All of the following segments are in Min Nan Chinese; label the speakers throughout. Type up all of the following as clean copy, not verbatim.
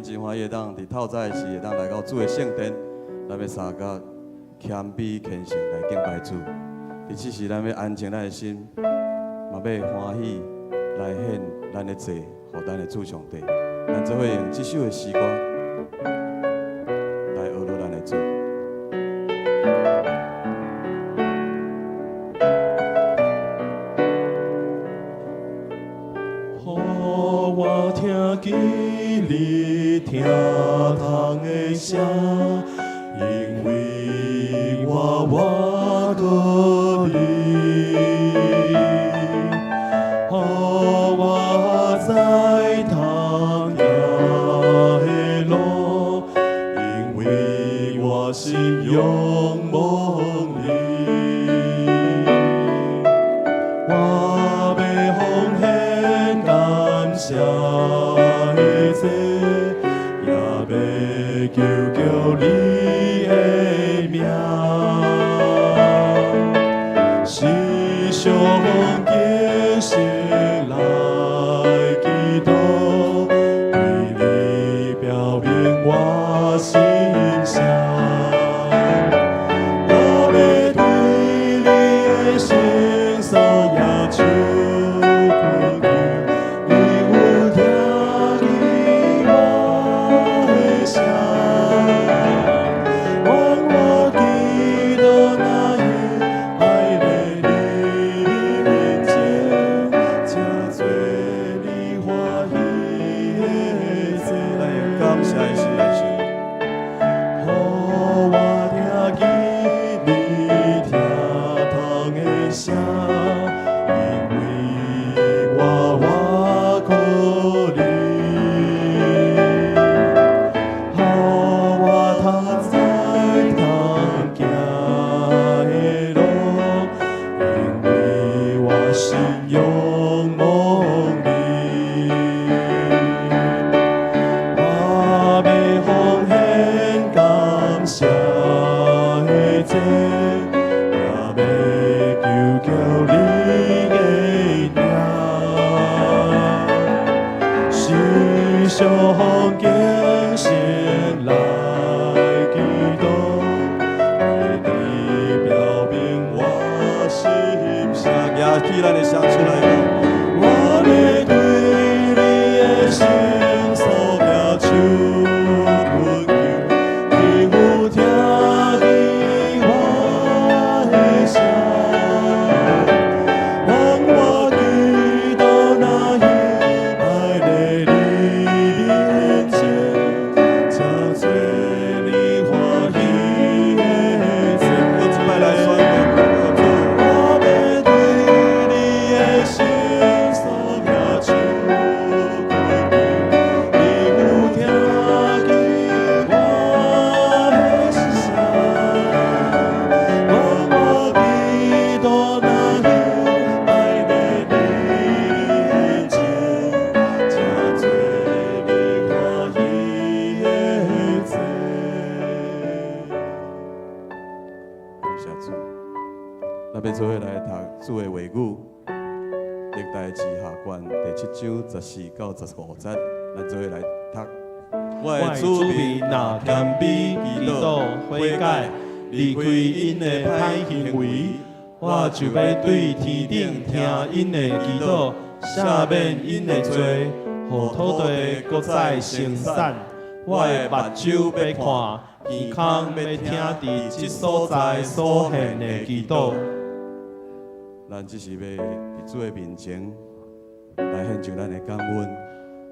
Speaker 1: 咱真歡喜會當佇透早的時會當來到主的聖殿，咱欲相佮謙卑虔誠來敬拜主。佇此時，咱欲安靜咱的心，嘛欲歡喜來獻咱的祭，予咱的主上帝。咱做伙用這首的詩歌來學落咱的主。
Speaker 2: 予我聽見你疼痛的聲，因為我倚靠你。予我知通行的路，因為我心仰望你。我欲奉獻感謝的祭，也欲求叫你的名，時常虔誠來祈禱，對你表明我心聲。我欲對你的聖所舉手懇求，你有聽見我的聲，願我祈禱若會愛來你面前，這做你歡喜的祭。
Speaker 1: 咱用感謝的心來唱。
Speaker 2: 予我聽見你疼痛的聲，因為我倚靠你。予我通知通行的路，因為我心仰望你。我欲奉獻感謝的祭，也欲求叫你的名，時常虔誠來祈禱，對你表明我心聲。
Speaker 1: 舉起咱的雙手來講。
Speaker 2: 我欲對你的聖所舉手懇求，你有聽見我的聲，願我祈禱若會愛來你面前，這做你歡喜的祭。
Speaker 1: 閣一擺來宣告，主。
Speaker 2: 我欲對你的聖所舉手懇求，你有聽見我的聲，願我祈禱若會愛來你面前，這做你歡喜的祭。
Speaker 1: 感謝主，咱欲做伙來讀主的話語，歷代志下卷第七章14到15節，咱做伙來讀。我
Speaker 2: 我
Speaker 1: 的
Speaker 2: 的子
Speaker 1: 子民
Speaker 2: 民若謙卑祈禱悔改，離開𪜶的歹行為，我就欲對天頂聽𪜶的祈禱，赦免𪜶的罪，予土地閣再生產。我的目睭欲看，耳孔欲聽佇這所在所獻的祈禱。
Speaker 1: 咱這時欲佇主的面前來獻上咱的感恩。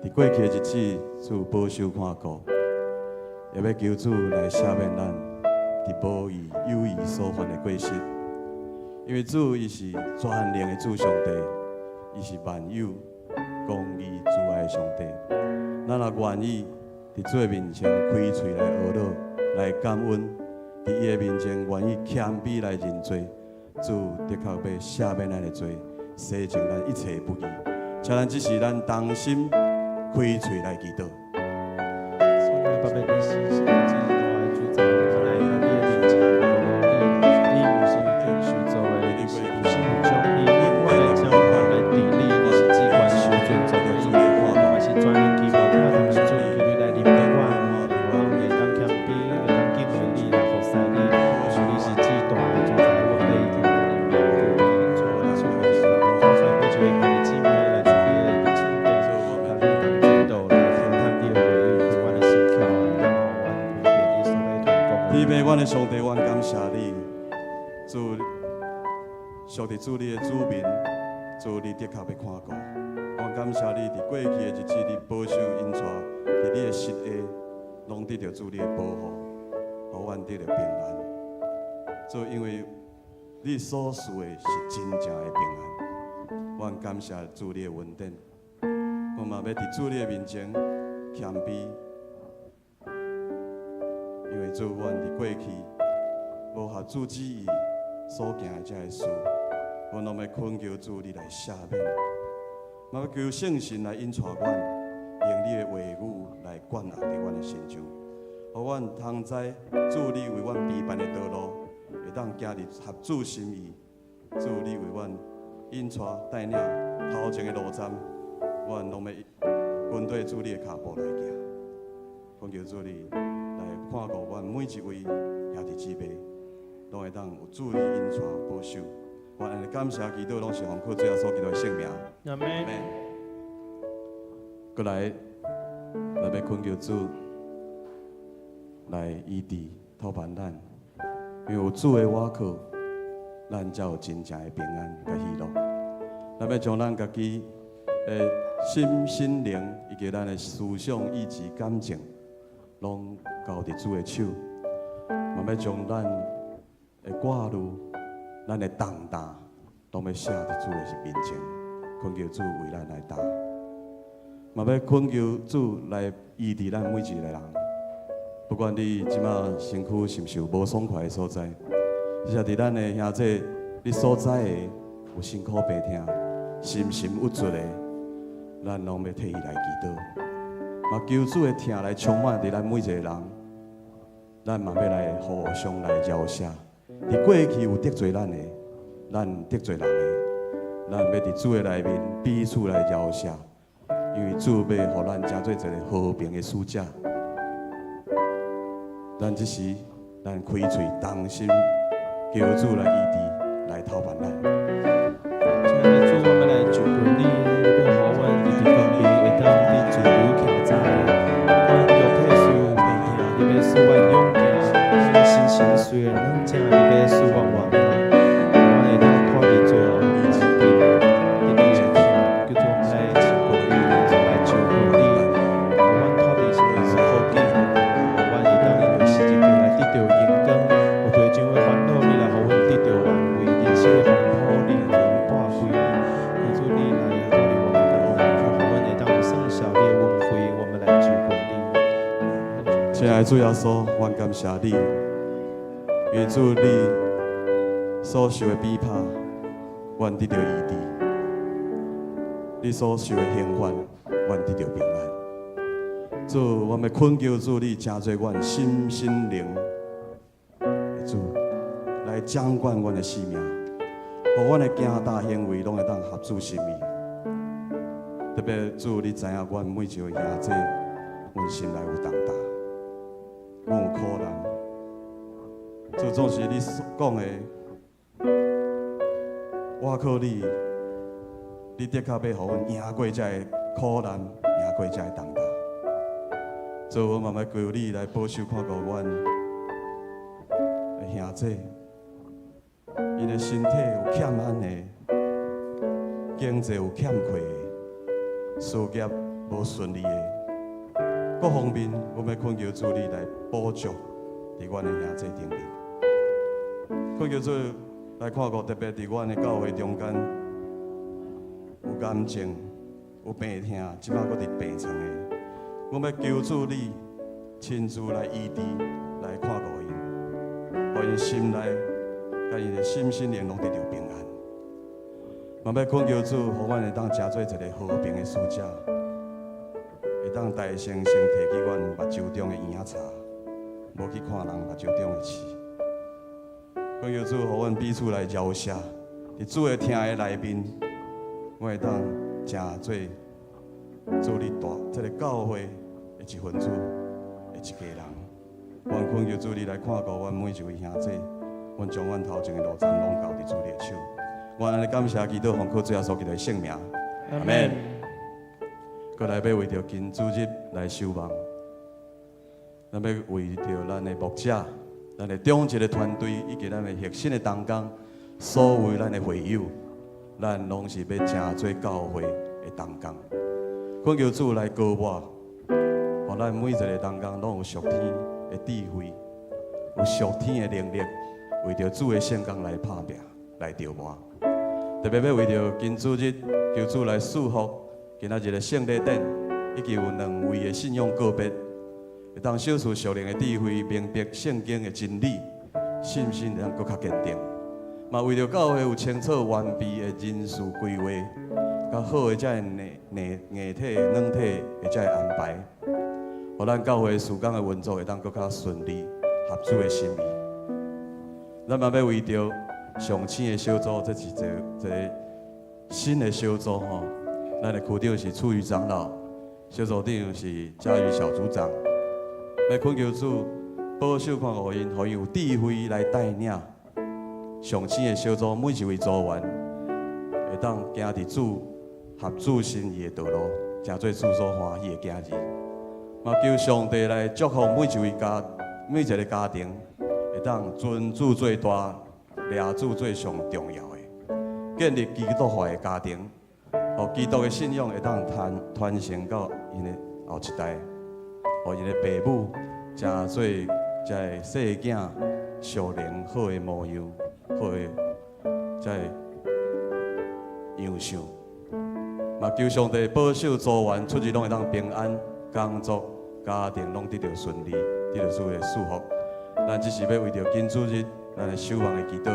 Speaker 1: 佇過去的日子，主保守看顧，也欲求主來赦免咱佇無意、有意所犯的過失。因為主伊是全能的主上帝，伊是萬有、公義、慈愛的上帝。咱若願意佇主的面前開喙來呵咾、來感恩，佇伊的面前願意謙卑來認罪，主的確欲赦免咱的罪，洗淨咱一切不義。請咱這時咱同心開喙來祈禱。
Speaker 3: 親愛的爸爸，你是神至大的主宰，咱來到你的面前，求你，你毋是天受造的，你是有生有將，你永遠的掌權來治理，你是至懸受尊重的，你嘛是全能奇妙疼痛的主，求你來憐憫咱，
Speaker 1: 你，主屬佇主你的子民，主你的確欲看顧。我感謝你佇過去的日子，你保守引帶，佇你的實下，攏得著主你的保護，予阮得著平安。主，因為你所賜的是真正的平安，阮感謝主你的恩典。我嘛欲佇主你的面前謙卑，因為主，阮佇過去無合主旨意所行的這个事，阮攏欲懇求主你來赦免，嘛欲求聖神來引帶阮，用你的話語來灌壓佇阮的身上，予阮通知主你為阮預辦的道路，會當行佇合主心意。主你為阮引帶帶領頭前的路站，阮攏欲跟綴主你的跤步來行。懇求主你來看顧阮每一位兄弟姊妹，攏會當有主你引帶保守。阮按呢感謝祈禱，攏是奉靠主耶穌基督的聖名。
Speaker 2: 阿門。
Speaker 1: 過來，來欲懇求主來醫治透辦咱，因為有主的倚靠，咱才有真正的平安佮喜樂。咱欲將咱家己的心、心靈以及咱的思想、意志、感情，攏交佇主的手。嘛欲將咱的掛慮、咱的重擔，攏欲卸佇主的面前，懇求主為咱來擔。嘛欲懇求主來醫治咱每一個人，不管你這馬身軀是毋是有無爽快的所在，或者佇咱的兄弟，你所在的有辛苦病痛、心神鬱卒的，咱攏欲替伊來祈禱。嘛求主的疼來充滿佇咱每一個人，咱嘛欲來互相來饒赦。佇過去有得罪咱的，咱得罪人的，咱欲佇主的內面彼此來饒赦。因為主欲予咱成做一個和平的使者，咱這時咱開喙同心，求主來醫治，來透辦咱。
Speaker 3: 親愛的主，我們來求求你，你欲予阮佇這方面會當佇自由徛在，阮肉體雖有病痛，你欲賜阮勇健；阮心神雖然軟正，你欲賜阮活潑。阮會當脫離罪惡，佇你的疼，求主我們來請求你，來求求你，予阮脫離十字苦境，予阮會當因為十字架來得著榮光，有地上的煩惱，你來予阮得著安慰；人生的風波，你來予阮破開。求主你來帶領我們當中，予阮會當有算數你的恩惠，我們來求求你。
Speaker 1: 親愛的主耶穌，阮感謝你，因為主你所受的逼迫，阮得著醫治；你所受的刑罰，阮得著平安。主，阮欲懇求主你，成做阮心身靈的主，來掌管阮的生命，予阮的行踏行為攏會當合主心意。特別主，你知影阮每一個兄弟，阮心內有重擔，阮有苦難。主總是你所講的，倚靠你，你的確欲予阮贏過這個苦難，贏過這個重擔。主，我嘛欲求你來保守看顧阮的兄弟，𪜶的身體有欠安的，經濟有欠缺的，事業無順利的，各方面，我欲懇求主你來補足佇阮的兄弟頂面。懇求主來看顧，特別佇阮的教會中間有癌症、有病痛，這擺閣佇病床的，我欲求主你親自來醫治，來看顧𪜶，予𪜶心內、佮𪜶的心身靈攏得著平安。嘛欲懇求主，予阮會當成做一個和平的使者，會當大聲先提起阮目睭中的嬰仔柴，無去看人目睭中的刺。懇求主，予阮彼此來饒赦，佇主的疼的內面，阮會當成做主你帶這个教會的一份子的一家人。阮懇求主你來看顧阮每一位兄弟，阮將阮頭前的路程攏交佇主你的手。阮按呢感謝祈禱，奉靠主耶穌基督的聖名，阿門。過來欲為著金主日來守望，咱欲為著咱的牧者咱的長執的團隊以及咱的核心的同工，所有咱的會友，咱攏是欲成做教會的同工。懇求主來膏抹，予咱每一个同工攏有屬天的智慧，有屬天的能力，為著主的聖工來拍拚，來著磨。特別欲為著今主日，求主來賜福今仔日的聖禮典，以及有兩位的信仰告別，會當賞賜屬靈的智慧，明白聖經的真理，信心會當閣較堅定。嘛為著教會有清楚完備的人事規劃，較好的這个硬體、軟體的這个安排，予咱教會事工的運作會當閣較順利，合主的心意。咱嘛欲為著上青的小組，這是一個一个新的小組吼。咱的區長是處瑜長老，小組長是嘉瑜小組長。欲懇求主保守看顧𪜶，予𪜶有智慧來帶領上青的小組每一位組員，會當行佇主合主心意的道路，成做主所歡喜的囝兒。嘛求上帝來祝福每一位家、每一个家庭，會當尊主做大，掠主做上重要的，建立基督化的家庭，予基督的信仰會當傳傳承到𪜶的後一代，予𪜶的爸母成做這个細囝屬靈好的模樣，好的這个樣式。嘛求上帝保守組員出入攏會當平安，工作、家庭攏得著順利，得著主的祝福。咱只是欲為著今主日，咱的守望的祈禱，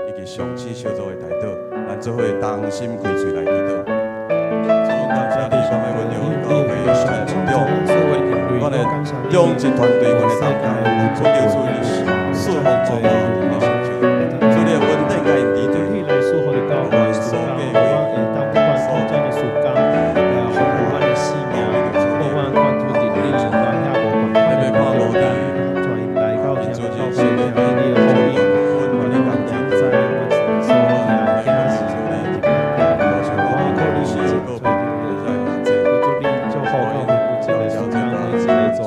Speaker 1: 以及上青小組的代禱，咱做伙同心開喙來祈禱。主，感謝你，感謝阮教會的牧長，阮的長執團隊，阮的同工，懇求主你賜福祝福𪜶的成就，主你的恩典共𪜶佇底，阮所計劃，所特別看顧佇今主日聖禮典，阮阮的工作，主你保守我們是告別，這個限制，予𪜶成做裝備𪜶的成就。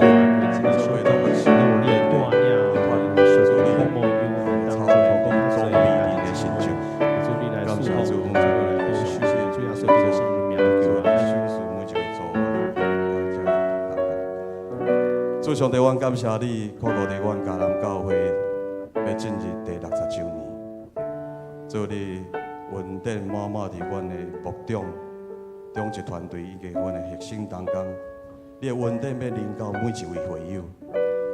Speaker 1: 感謝主，奉主來主來賞賜每一位組員，主上帝，阮感謝你，看顧著阮迦南教會欲進入第60週年。主你恩典滿滿佇阮的牧長、長執團隊以及阮的核心同工，你的恩典欲臨到每一位會友，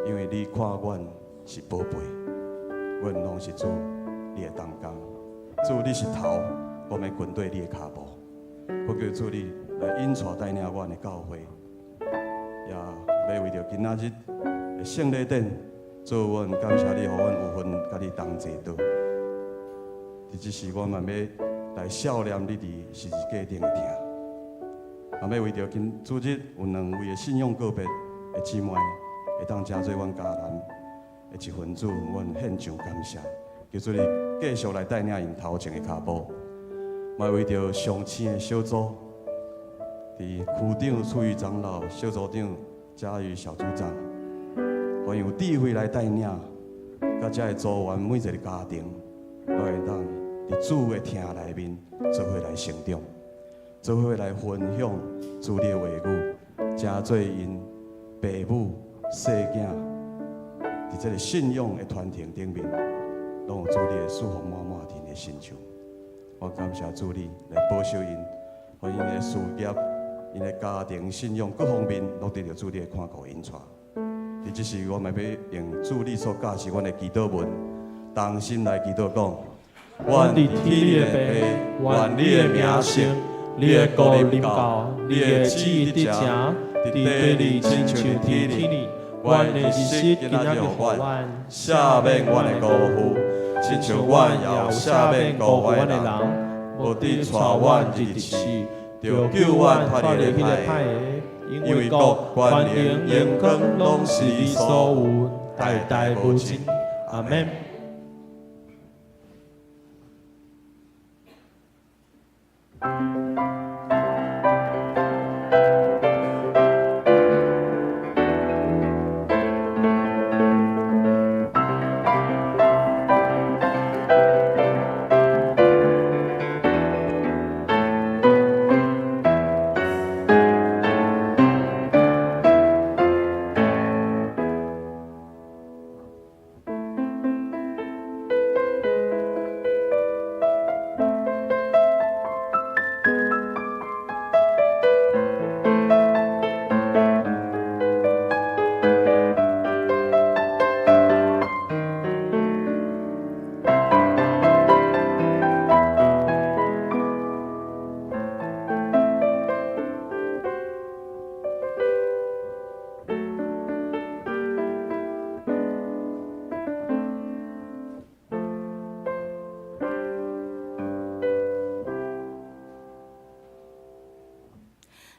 Speaker 1: 因為你看阮是寶貝，阮攏是主你的同工。主你是頭，我們跟綴你的跤步。我求主你來引帶帶領阮的教會，也欲為著今仔日的聖禮典，主阮感謝你，予阮有份佮你同齊倒。佇這時，我嘛欲來數念你佇十字架頂的疼，嘛欲為著今主日有兩位的信仰告別的姊妹，會當成做阮迦南的一份子，阮獻上感謝。求主你繼續來帶領𪜶頭前的跤步，嘛為著上青的小組，佇區長處瑜長老、小組長嘉瑜小組長，予𪜶有智慧來帶領，佮遮的組員每一個家庭，都會當佇主的疼內面做伙來成長，做伙來分享主你的話語，成做𪜶爸母細囝佇這个信仰的傳承頂面，攏有主你的祝福滿滿佇𪜶的身上。我感謝主你來保守𪜶，予𪜶的事業、𪜶的家庭、信仰各方面，攏得著主你的看顧引帶。佇這時，我嘛欲用主你所教示阮的祈禱文，同心來祈禱講：
Speaker 2: 願佇天裡的父，願你的名聖，你的國臨到，你的旨意得成，佇地裡親像佇天裡。阮的日食今仔日予阮，
Speaker 1: 赦免阮的辜負，親像阮也有赦免辜負阮的人，無得帶阮入試，著救阮脫離彼个歹的，
Speaker 2: 因為國、權能、榮光，攏是你所有，代代無盡。阿們。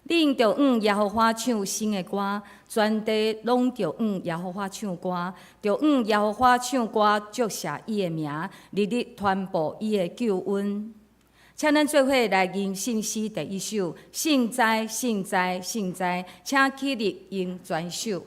Speaker 4: 恁著向耶和華唱新的歌，全地攏著向耶和華唱歌，著向耶和華唱歌，祝謝伊的名，日日傳布伊的救恩。請咱做伙來吟聖詩第一首：聖哉，聖哉，聖哉，請起立用全首。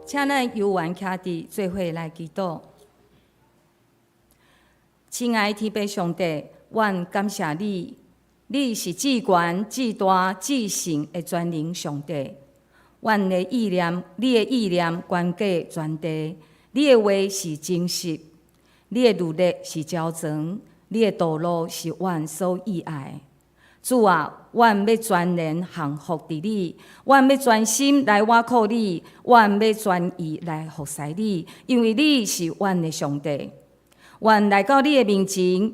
Speaker 4: 請咱猶原徛佇做伙來祈禱。親愛的天父上帝，阮感謝你，你是至懸、至大、至聖的全能上帝。阮的意念，你的意念懸過全地，你的話是真實，你的律例是昭傳，你的道路是阮所喜愛的。主啊，阮欲全然降服佇你，阮欲全心來倚靠你，阮欲全意來服侍你，因為你是阮的上帝。阮來到你的面前，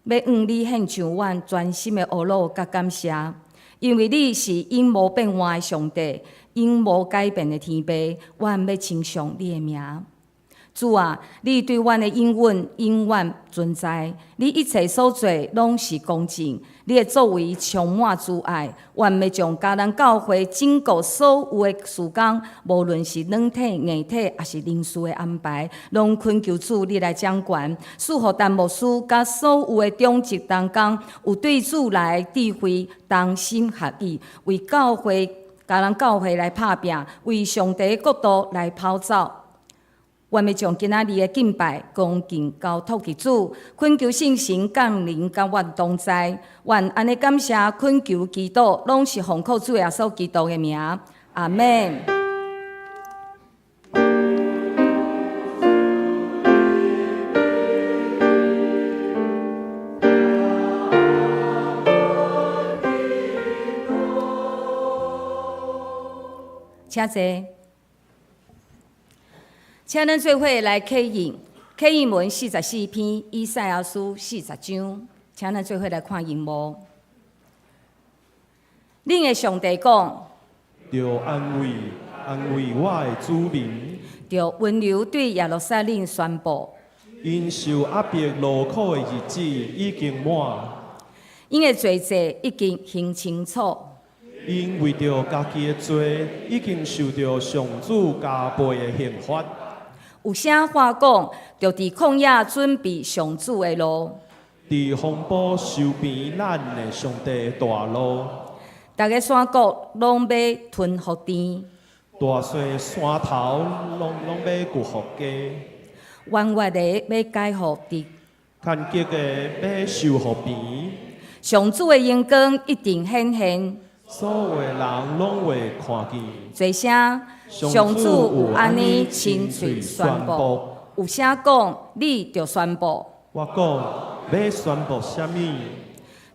Speaker 4: 欲向你獻上阮全心的呵咾佮感謝，因為你是永無變換的上帝，永無改變的天父，阮欲稱頌你的名。主啊，你對阮的應允永遠存在，你一切所做攏是公正，你的作為充滿慈愛。阮欲將迦南教會整個所有的事工，無論是軟體、硬體，抑是人事的安排，攏懇求主你來掌權，賜予陳牧師佮所有的長執同工，有對主來的智慧，同心合意，為教會迦南教會來拍拚，為上帝的國度來跑走。阮欲將今仔日的敬拜恭敬交託予主，懇求聖神降臨佮阮同在。阮按呢感謝懇求祈禱，攏是奉靠主耶穌基督的名。阿們。請坐。請咱做伙來啟應，啟應文44篇，以賽亞書40章，請咱做伙來看螢幕。恁的上帝講，
Speaker 2: 著安慰安慰我的子民，
Speaker 4: 著溫柔對耶路撒冷宣布，𪜶
Speaker 2: 受壓迫勞苦的日子已經滿，𪜶
Speaker 4: 的罪債已經還清楚。
Speaker 2: 𪜶為著家己的罪，已經受著上主加倍的刑罰。
Speaker 4: 有聲喊講，著佇曠野準備上主的路，
Speaker 2: 佇風暴收編咱的上帝的大路。
Speaker 4: 逐个山谷攏欲吞予甜，
Speaker 2: 大細山頭攏攏欲屈予低，
Speaker 4: 彎越的欲改予直。
Speaker 2: 牽極的欲修予平。
Speaker 4: 上主的榮光一定顯現。
Speaker 2: 所有的人攏會看見。
Speaker 4: 濟聲，上主有按呢親喙宣布，有聲講，你著宣布。
Speaker 2: 我講，欲宣布啥物？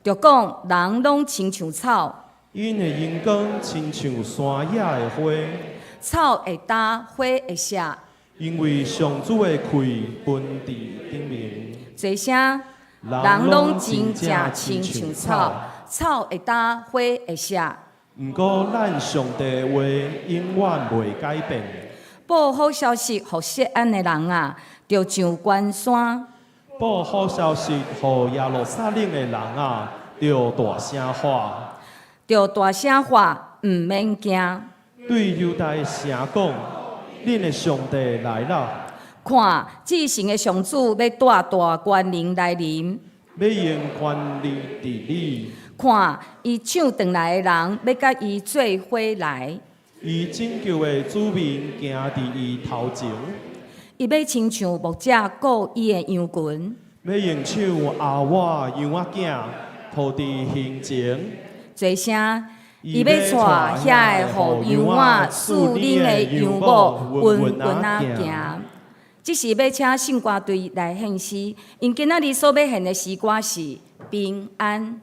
Speaker 4: 著講人攏親像草。
Speaker 2: 𪜶的榮光親像山野的花。
Speaker 4: 草會焦，花會謝。
Speaker 2: 因為上主的氣噴佇頂面。
Speaker 4: 濟聲，人攏真正親像草，草會焦，花會謝。
Speaker 2: 毋過咱上帝的話永遠袂改變。
Speaker 4: 報好消息予錫安的人啊，著上懸山。
Speaker 2: 報好消息予耶路撒冷的人啊，著大聲喊。
Speaker 4: 著大聲喊，毋免驚。
Speaker 2: 對猶大城講，恁的上帝來啦！
Speaker 4: 看，至聖的上主欲帶大權能來臨。
Speaker 2: 欲用權力治理。
Speaker 4: 看，伊搶轉來的人欲佮伊做伙來。
Speaker 2: 伊拯救的子民行佇伊頭前。
Speaker 4: 伊欲親像牧者顧伊的羊群。
Speaker 2: 欲用手爰倚羊仔囝，抱佇胸前。
Speaker 4: 濟聲，伊欲帶遐个予羊仔飼恁的羊母穩穩仔行。這是欲請聖歌隊來獻詩，𪜶今仔日所欲獻的詩歌是平安。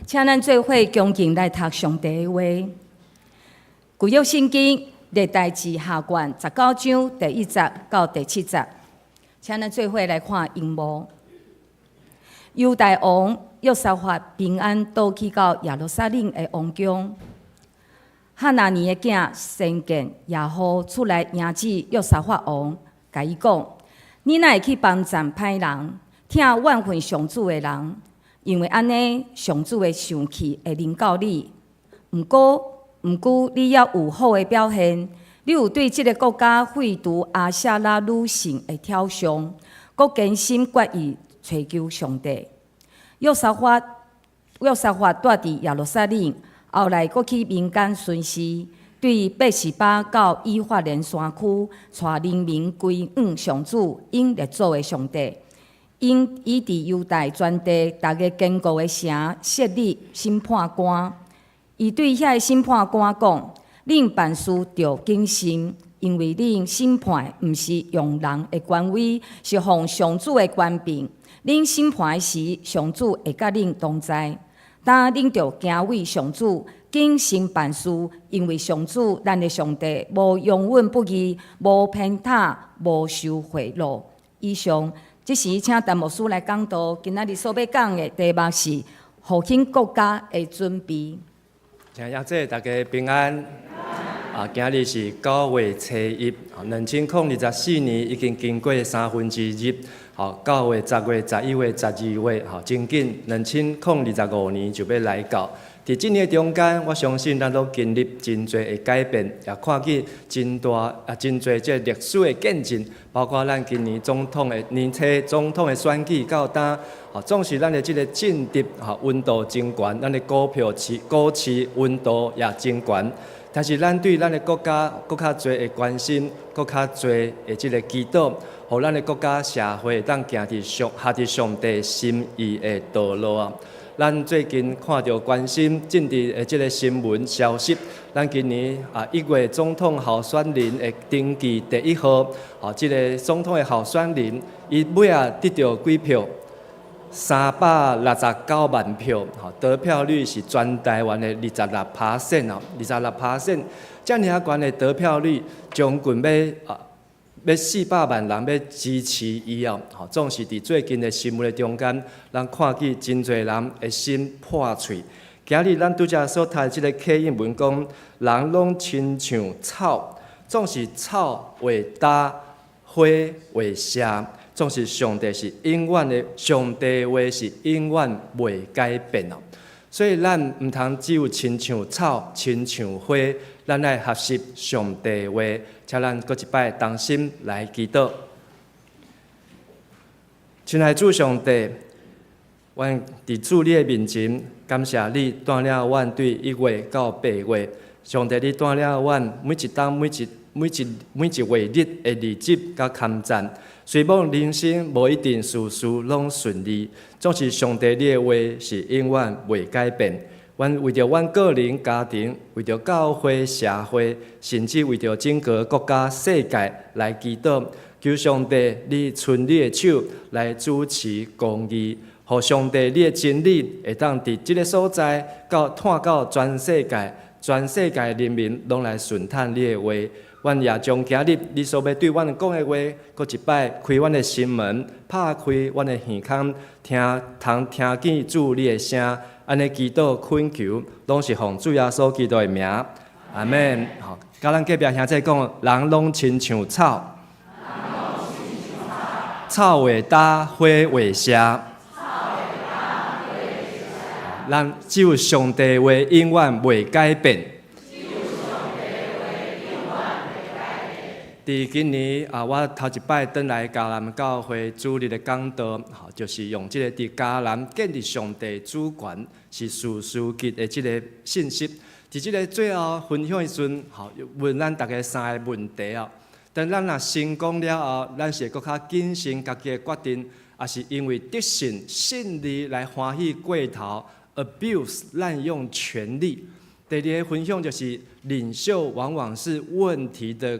Speaker 4: 請咱做伙恭敬來讀上帝的話。舊約聖經歷代志下卷19章第1節到第7節，請咱做伙來看螢幕。猶大王約沙法平安倒去到耶路撒冷的王宮。哈拿尼的囝先見耶戶出來迎接約沙法王，共伊講：你哪會去幫贊歹人，疼怨恨上主的人？因為按呢，上主的生氣會臨到你。毋過你猶有好的表現，你有對這个國家廢除亞舍拉女神的雕像，閣堅心決意揣求上帝。約沙法蹛佇耶路撒冷，後來閣去民間巡視，對別是巴到以法蓮山區，帶人民歸向上主𪜶列祖的上帝。伊佇猶大全地逐个堅固的城設立審判官。伊對遐个審判官講：恁辦事著謹慎，因為恁審判毋是用人的權威，是奉上主的權柄。恁審判時，上主會佮恁同在。但恁著敬畏上主，謹慎辦事，因為上主咱的上帝無容忍不義，無偏袒，無收賄賂。以上，這時請陳牧師來講道。今仔日所欲講的題目是復興國家的準備。
Speaker 5: 請亞姐大家平安。啊，今日是9月初1，2024年已經經過1/3。好，9月、10月、11月、12月，吼，真緊，2025年就欲來到。佇這年中間，我相信咱攏經歷真濟的改變，也看見真大啊，真濟這歷史的見證，包括咱今年總統的年初總統的選舉到今，吼，總是咱的這个政治吼溫度真懸，咱的股票市股市溫度也真懸。但是咱對咱的國家閣較濟的關心，閣較濟的這个祈禱，予咱的國家社會會當行佇上合佇上帝心意的道路啊！咱最近看著關心政治的這个新聞消息，咱今年啊1月總統候選人的登記第一號，啊，這个總統的候選人，伊尾仔得著幾票？369萬票，吼，得票率是全台灣的26%哦，26%，遮爾仔懸的得票率，將近欲400萬人欲支持伊哦，吼，總是佇最近的新聞的中間，咱看見真濟人的心破碎。今日咱拄才所讀的這个課英文講，人攏親像草，總是草會焦，花會謝。總是上帝是永遠的，上帝話是永遠袂改變哦。所以咱毋通只有親像草，親像花，咱愛學習上帝話。請咱閣一擺同心來祈禱。親愛主上帝，阮佇主你的面前，感謝你帶領阮對1月到8月，上帝你帶領阮每一冬每一每一每一月日的日子佮坎戰。雖罔人生無一定事事攏順利，總是上帝你的話是永遠袂改變。阮為著阮個人家庭，為著教會社會，甚至為著整個國家世界來祈禱，求上帝你伸你的手來主持公義，予上帝你的真理會當佇這个所在到湠到全世界，全世界人民攏來順趁你的話。阮也將今日你所欲對阮講的話，閣一擺開阮的心門，拍開阮的耳孔，聽通聽見主你的聲。按呢祈禱懇求，攏是奉主耶穌基督的名，阿們。好，佮咱隔壁兄弟講，人攏親像草，草會焦，花會謝。咱只有上帝話永遠袂改變。佇今年啊，我頭一擺轉來迦南教會主日的講道，吼，就是用這个佇迦南建立上帝主權是士師記的這个信息。佇這个最後分享的時陣，吼，問咱大家三个問題哦。當咱若成功了後，咱是會閣較謹慎家己的決定，抑是因為得勝勝利來歡喜過頭，abuse 濫用權力。第二个分享就是領袖往往是問題的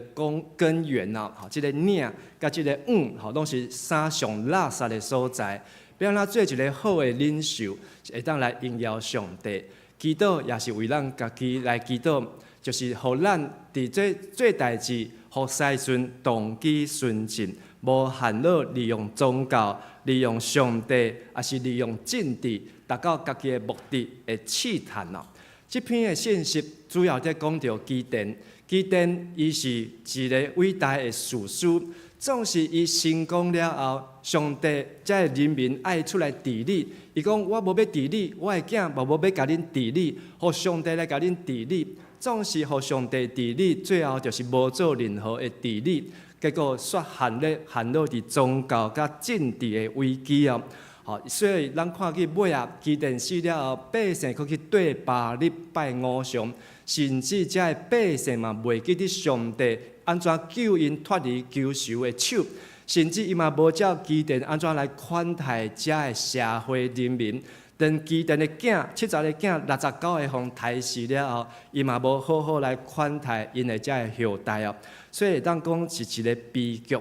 Speaker 5: 根源啊！吼，這个領佮這个往，吼，攏是衫上垃圾的所在。欲按怎做一个好的領袖，會當來榮耀上帝。祈禱也是為咱家己來祈禱，就是予咱佇這做代誌服侍時動機純正，無陷落利用宗教、利用上帝，抑是利用政治，達到家己的目的的試探哦。這篇的信息主要在講著基甸，基甸伊是一个偉大的士師，總是伊成功了後，上帝遮的人民愛出來治理，伊講我無欲治理，我的囝嘛無欲共恁治理，予上帝來共恁治理，總是予上帝治理，最後就是無做任何的治理，結果煞陷咧陷落佇宗教佮政治的危機哦。吼，所以咱看見尾仔基甸死了後，百姓閣去對巴力拜偶像，甚至遮的百姓嘛袂記得上帝按怎救𪜶脫離仇仇的手，甚至伊嘛無照基甸按怎來款待遮的社會人民。當基甸的囝70个囝69个予刣死了後，伊嘛無好好來款待𪜶的遮的後代哦。所以會當講是一个悲劇。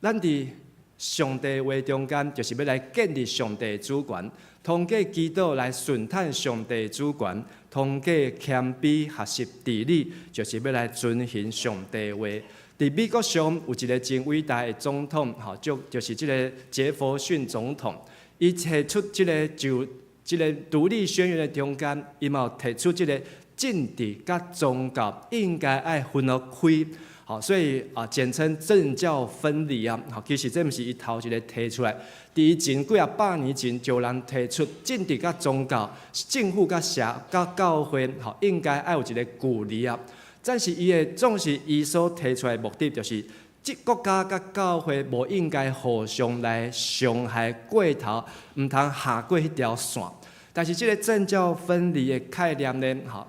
Speaker 5: 咱佇上帝話中間，就是欲來建立上帝主權，通過祈禱來尋探上帝主權，通過謙卑學習治理，就是欲來遵行上帝話。佇美國上有一个真偉大的總統，吼，就是這个傑佛遜總統，伊提出這个就這个獨立宣言的中間，伊嘛有提出這个政治佮宗教應該愛分予開。吼，所以啊，簡稱政教分離啊。吼，其實這毋是伊頭一个提出來，佇以前幾仔百年前就有人提出政治佮宗教、政府佮社佮教會，吼，應該愛有一个距離啊。但是伊的總是伊所提出來的目的，就是這國家佮教會無應該互相來傷害過頭，毋通下過彼條線。但是這个政教分離的概念呢，吼，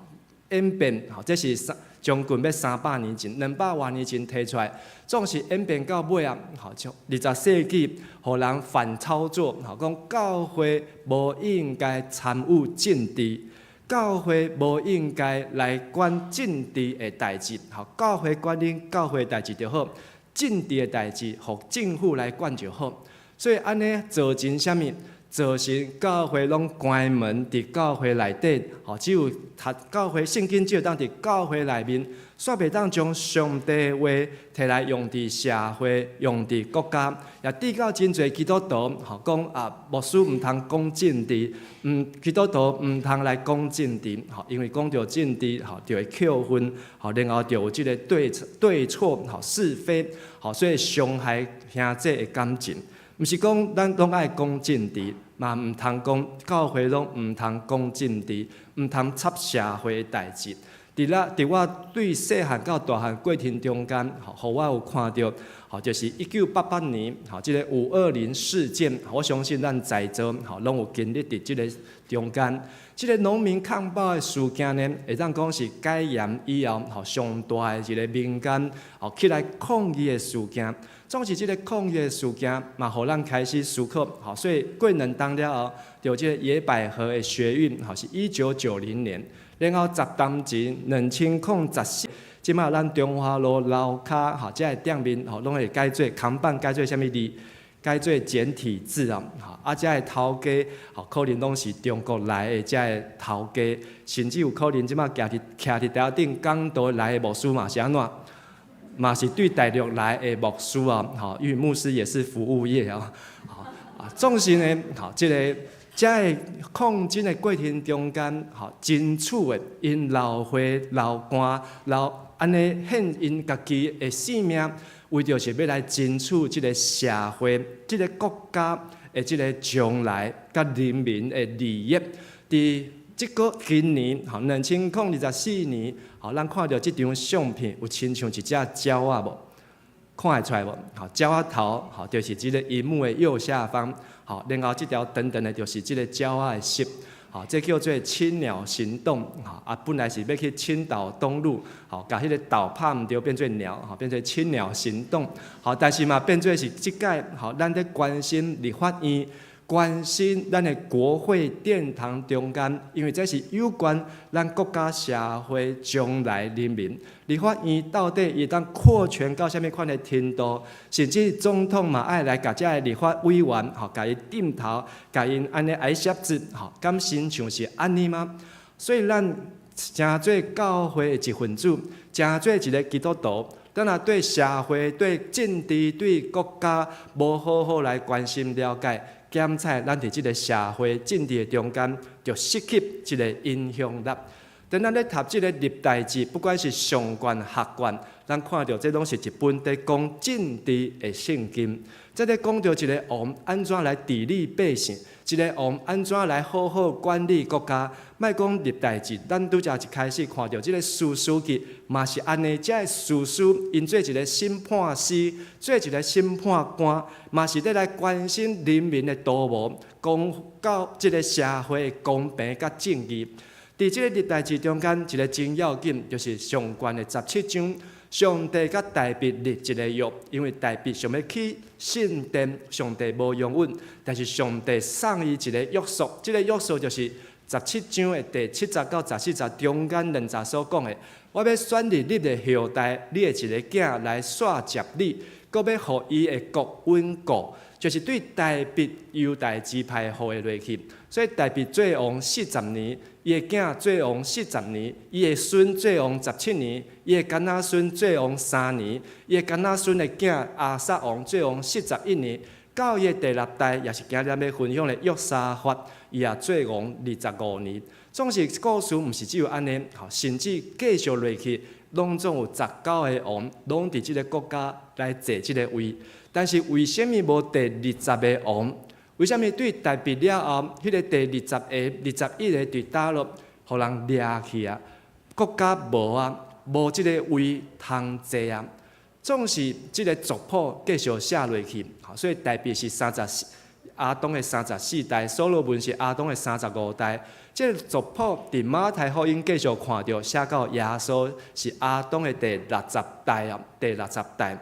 Speaker 5: 演變，吼，這是三將近欲300年前，200外年前提出來，總是演變到尾啊，吼，像20世紀，予人反操作，吼，講教會無應該參與政治，教會無應該來管政治的代誌，吼，教會管恁教會代誌就好，政治的代誌予政府來管就好。所以按呢造成啥物？造成教會攏關門佇教會內底，吼，只有讀教會聖經，只有當佇教會內面，煞袂當將上帝話提來用佇社會、用佇國家，也致到真濟基督徒，吼，講啊，牧師毋通講政治，毋基督徒毋通來講政治，吼，因為講著政治，吼，就會扣分，吼，然後就有這个對對錯，吼，是非，吼，所以傷害兄弟的感情。毋是講咱攏愛講政治，嘛毋通講教會攏毋通講政治，毋通插社會代誌。佇咧佇我對細漢到大漢過程中間，吼，予我有看著，吼，就是1988年，吼，這个520事件，我相信咱在座，吼，攏有經歷佇這个中間。這个農民抗暴的事件呢，會當講是解嚴以後，吼，上大的一个民間，吼，起來抗議的事件。總是這个抗議的事件，嘛，予咱開始思考，吼，所以過兩冬了後，就這个野百合的學運，吼，是1990年，然後10冬前2014，這馬咱中華路樓跤，吼，這个店面，吼，攏會改做扛棒，改做啥物字？改做簡體字啊，吼，啊，這个頭家，吼，可能攏是中國來的這个頭家，甚至有可能這馬徛佇徛佇台頂講道來的牧師嘛是按怎？嘛是對大陸來的牧師啊，吼，因為牧師也是服務業啊，吼啊，總是呢，吼，這个這个抗爭的過程中間，吼，爭取的𪜶流血流汗流按呢獻𪜶家己的性命，為著是欲來爭取這个社會、這个國家的這个將來佮人民的利益。佇這個今年，吼，2024年，吼，咱看著這張相片，有親像一隻鳥仔無？看會出來無？吼，鳥仔頭，吼，就是這个螢幕的右下方，吼，然後這條長長的，就是這个鳥仔的翼，吼，這叫做青鳥行動，吼，啊，本來是欲去青島東路，吼，共彼个島拍毋著，變做鳥，吼，變做青鳥行動，吼，但是嘛，變做是這擺，吼，咱咧關心立法院。關心咱的國會殿堂中間，因為這是有關咱國家社會將來人民立法院到底會當擴權到啥物款的程度，甚至總統嘛愛來共這个立法委員吼，共伊點頭，共𪜶按呢愛寫字吼，敢親像是按呢嗎？所以咱成做教會的一份子，成做一个基督徒，咱若對社會、對政治、對國家無好好來關心了解，檢採咱佇這个社會政治的中間，就失去這个影響力。當咱咧讀這个歷代志，不管是上卷、下卷，咱看著這攏是一本佇講政治的聖經。這咧講著一个王按怎來治理百姓，一个王按怎來好好管理國家。莫講歷代志，咱拄才一開始看著這个士師記嘛是按呢，這个士師𪜶做一个審判師，做一个審判官，嘛是咧來關心人民的圖謀，講到這个社會的公平佮正義。佇這个歷代志中間，一个真要緊，就是上卷的17章，上帝佮大衛立一个約，因為大衛想欲起聖殿，上帝無容允，但是上帝送伊一个約束，這个約束就是17章的第7節到14節中間兩節所講的，我欲選立你的後代，你的一个囝來紲接你，閣欲予伊的國穩固，就是對大衛猶大支派予的落去。所以大衛做王四十年，伊的囝做王四十年，伊的孫做王17年，伊的囡仔孫做王3年，伊的囡仔孫的囝亞撒王做王41年，到伊的第六代，也是今日欲分享的約沙法，伊也做王25年。總是故事毋是只有按呢，甚至繼續落去，攏總有19個王，攏佇這个國家來坐這个位。但是為啥物無第二十个王？為啥物對大衛了後，彼个第二十個、21個佇倒落，予人掠去啊？國家無啊，無這个位通坐啊。總是這个族譜繼續寫落去，所以大衛是三十四，亞當的34代，所羅門是亞當的35代。這个族譜佇馬太福音繼續看著寫到耶穌是亞當的第60代啊，第六十代。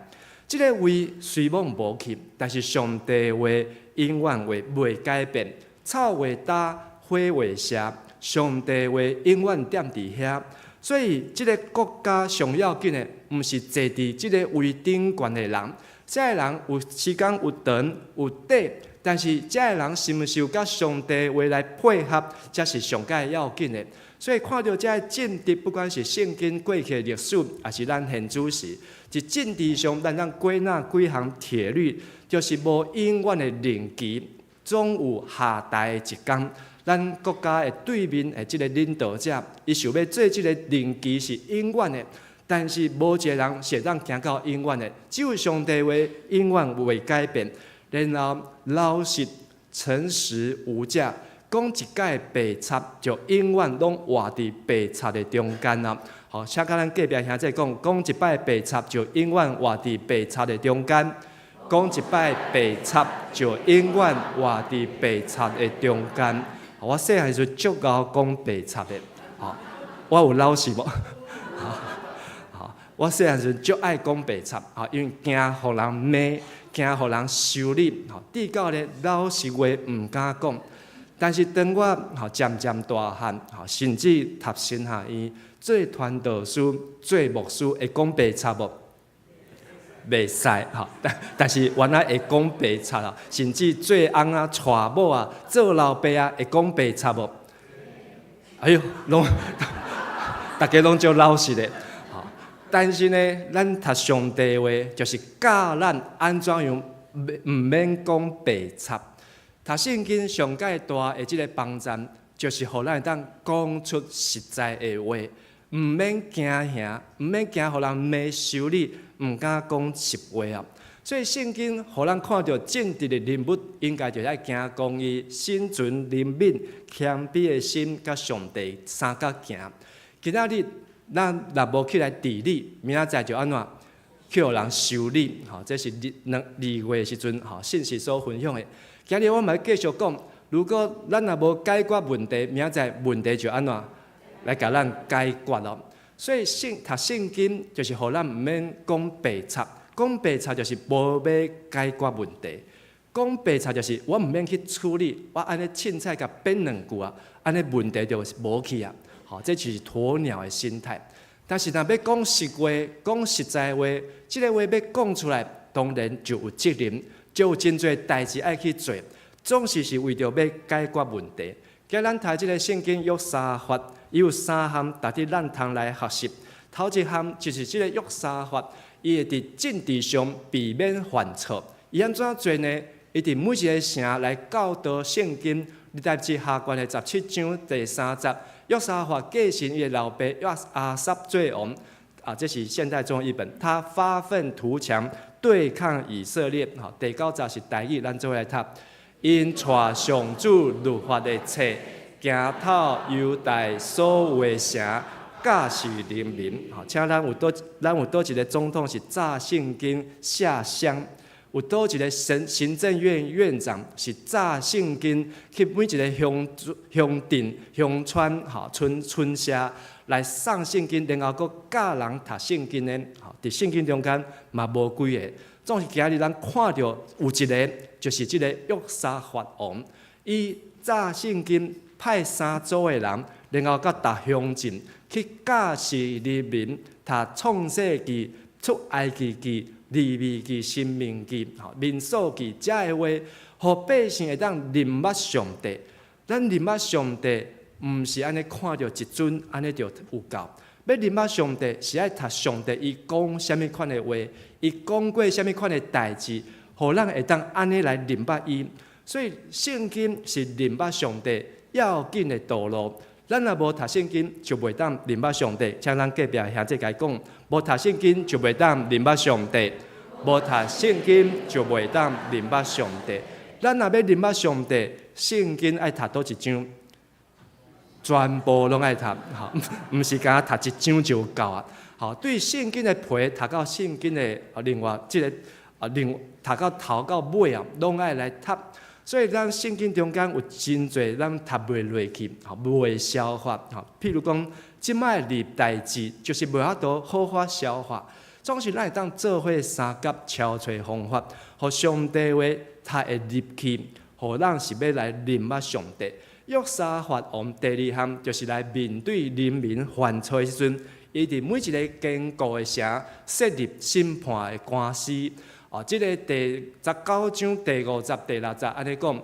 Speaker 5: 這个位雖罔無去，但是上帝話永遠話袂改變，草會焦，花會謝，上帝話永遠踮佇遐。所以，這个國家上要緊的，毋是坐佇這个位頂懸的人，這个人有時間有長有短，但是這个人是毋是有佮上帝話來配合，才是上蓋要緊的。所以看著這个政治，不管是聖經過去的歷史，抑是咱現主時，佇政治上，咱通歸納幾項鐵律，就是無永遠的任期，總有下台的一天。咱國家的對面的這个領導者，伊想欲做這个任期是永遠的，但是無一个人是會當行到永遠的，只有上帝話永遠袂改變。然後老實、誠實無假，講一擺白賊就永遠攏活佇白賊的中間啊！好，請佮咱隔壁兄弟講，講一擺白賊就永遠活佇白賊的中間。講一擺白賊就永遠活佇白賊的中間。我細漢時陣足𠢕講白賊的，吼，我有老實無？吼，我細漢時陣足愛講白賊，吼，因為驚予人罵，驚予人修理，吼，至到咧老實話毋敢講。但是當我吼漸漸大漢，吼，甚至讀神學院，做傳道師、做牧師，會講白賊無？袂使吼，但是原來會講白賊啊，甚至做翁仔、娶某啊、做老爸啊，會講白賊無？哎喲，攏逐家攏足老實的，吼。但是呢，咱讀上帝話，就是教咱按怎樣毋免講白賊。讀聖經上蓋大的這个幫助，就是予咱會當講出實在的話，毋免驚嚇，毋免驚予人罵修理，毋敢講實話啊。所以聖經予咱看著正直的人物，應該就愛行公義、心存憐憫、謙卑的心，佮上帝相佮行。今仔日咱若無起來治理，明仔載就按怎去予人修理？吼，這是2月時陣吼信息所分享的。今日我嘛欲繼續講，如果咱若無解決問題，明仔載問題就按怎來共咱解決咯。所以讀聖經就是予咱毋免講白賊，講白賊就是無欲解決問題，講白賊就是我毋免去處理，我按呢凊彩共扁兩句啊，按呢問題就無去啊。吼，這就是鴕鳥的心態。但是若欲講實話，講實在話，這个話欲講出來，當然就有責任，就有真濟代誌愛去做，總是是為著欲解決問題。今咱讀這个聖經約沙法，伊有三項值得咱通來學習。頭一項就是這个約沙法，伊會佇政治上避免犯錯。伊按怎做呢？伊佇每一个城來教導聖經。歷代志下卷的17章第3節，約沙法繼承伊的老爸約阿撒做王。啊，這是現代中譯本。他發憤圖強，對抗以色列。吼，第9節是台語，咱做伙來讀。𪜶帶上主律法的冊，行透猶大所有的城，教示人民。吼，請咱有佗一个總統是紮聖經下鄉？有佗一个行政院院長是紮聖經去每一个鄉鄉鎮、鄉村、吼村村社來送聖經，然後閣教人讀聖經的。吼，佇聖經中間嘛無幾个。總是今日咱看著有一个，就是這个約沙法王，伊紮聖經派三組的人，然後佮逐鄉鎮去教示人民讀創世記、出埃及記、利未記、申命記、吼民數記，遮的話，予百姓會當認捌上帝。咱認捌上帝，毋是按呢看著一尊，按呢就有夠。欲認捌上帝，是愛讀上帝伊講啥物款的話，伊講過啥物款的代誌，予咱會當按呢來認捌伊。所以聖經是認捌上帝要緊的道路。咱若無讀聖經，就袂當認捌上帝。請咱隔壁兄弟共伊講，無讀聖經就袂當認捌上帝，無讀聖經就袂當認捌上帝。咱若欲認捌上帝，聖經愛讀佗一章？全部攏愛讀，吼，毋是干焦讀一章就夠啊。吼，對聖經的皮讀到聖經的另外這个啊，另讀到頭到尾啊，攏愛來讀。所以咱聖經中間有真濟咱讀袂落去，吼，袂消化，吼。譬如講，這擺歷代志就是袂法度好好消化。總是咱會當做伙相佮敲揣方法，予上帝話讀會入去，予咱是欲來認捌上帝。約沙法王第二項就是來面對人民犯錯的時陣，伊佇每一个堅固的城設立審判的官司。哦，這个第19章第5節、第6節按呢講，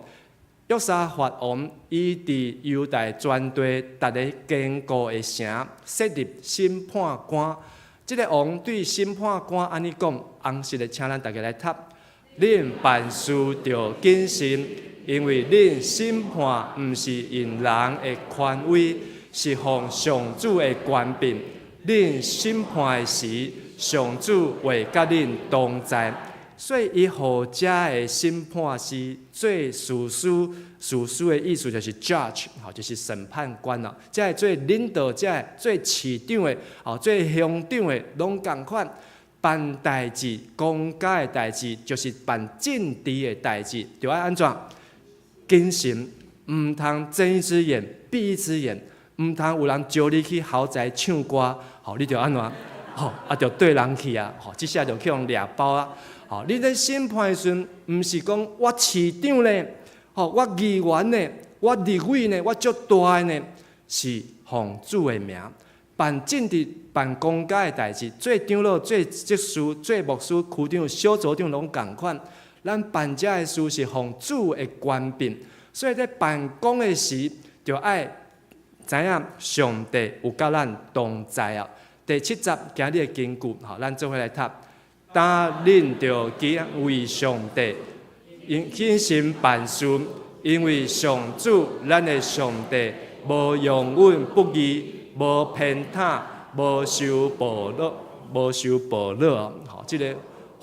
Speaker 5: 約沙法王伊佇猶大全地逐个堅固的城設立審判官。這个王對審判官按呢講，紅色的，請咱逐家來讀。恁辦事著謹慎，因為恁審判毋是用人的權威，是奉上主的權柄。恁審判的時，上主會佮恁同在。所以，伊予遮的審判師做士師，士師的意思就是 judge，吼，就是審判官咯。遮的做領導者、做市長的、吼，做鄉長的，攏仝款。辦代誌、公家的代誌，就是辦政治的代誌，著愛按怎謹慎，毋通睜一隻眼閉一隻眼，毋通有人招你去豪宅唱歌，吼，你著按怎？吼，啊，著綴人去啊，吼，這下就去予掠包啊。吼，你咧審判的時陣，毋是講我市長咧，吼，我議員咧，我立委呢，我足大的呢，是奉主的名辦政治、辦公家的代誌，做長老、做執事、做牧師、區長、小組長攏仝款。咱辦這个事是奉主的權柄，所以咧辦公的時，就愛知影上帝有佮咱同在啊。第7節今日的經句，吼，咱做伙來讀。但恁著敬畏上帝，應謹慎辦事，因為上主咱的上帝無容阮不義，無偏袒，無收賄賂，無收賄賂。吼，這个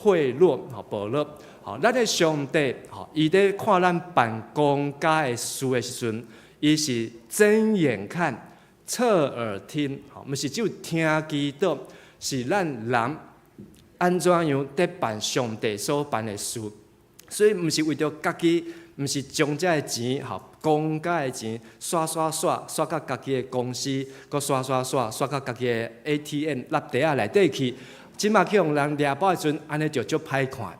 Speaker 5: 賄賂，吼，賄賂。吼，咱的上帝，吼，伊咧看咱辦公家的事的時陣，伊是睜眼看，側耳聽，吼，毋是只有聽祈禱，是咱人按怎樣佇辦上帝所辦的事，所以毋是為著家己，毋是將這个錢，吼，公家的錢，刷刷刷刷到家己的公司，閣刷刷刷刷到家己的 ATM 納袋仔內底去。這馬去予人掠包的時陣，按呢就足歹看。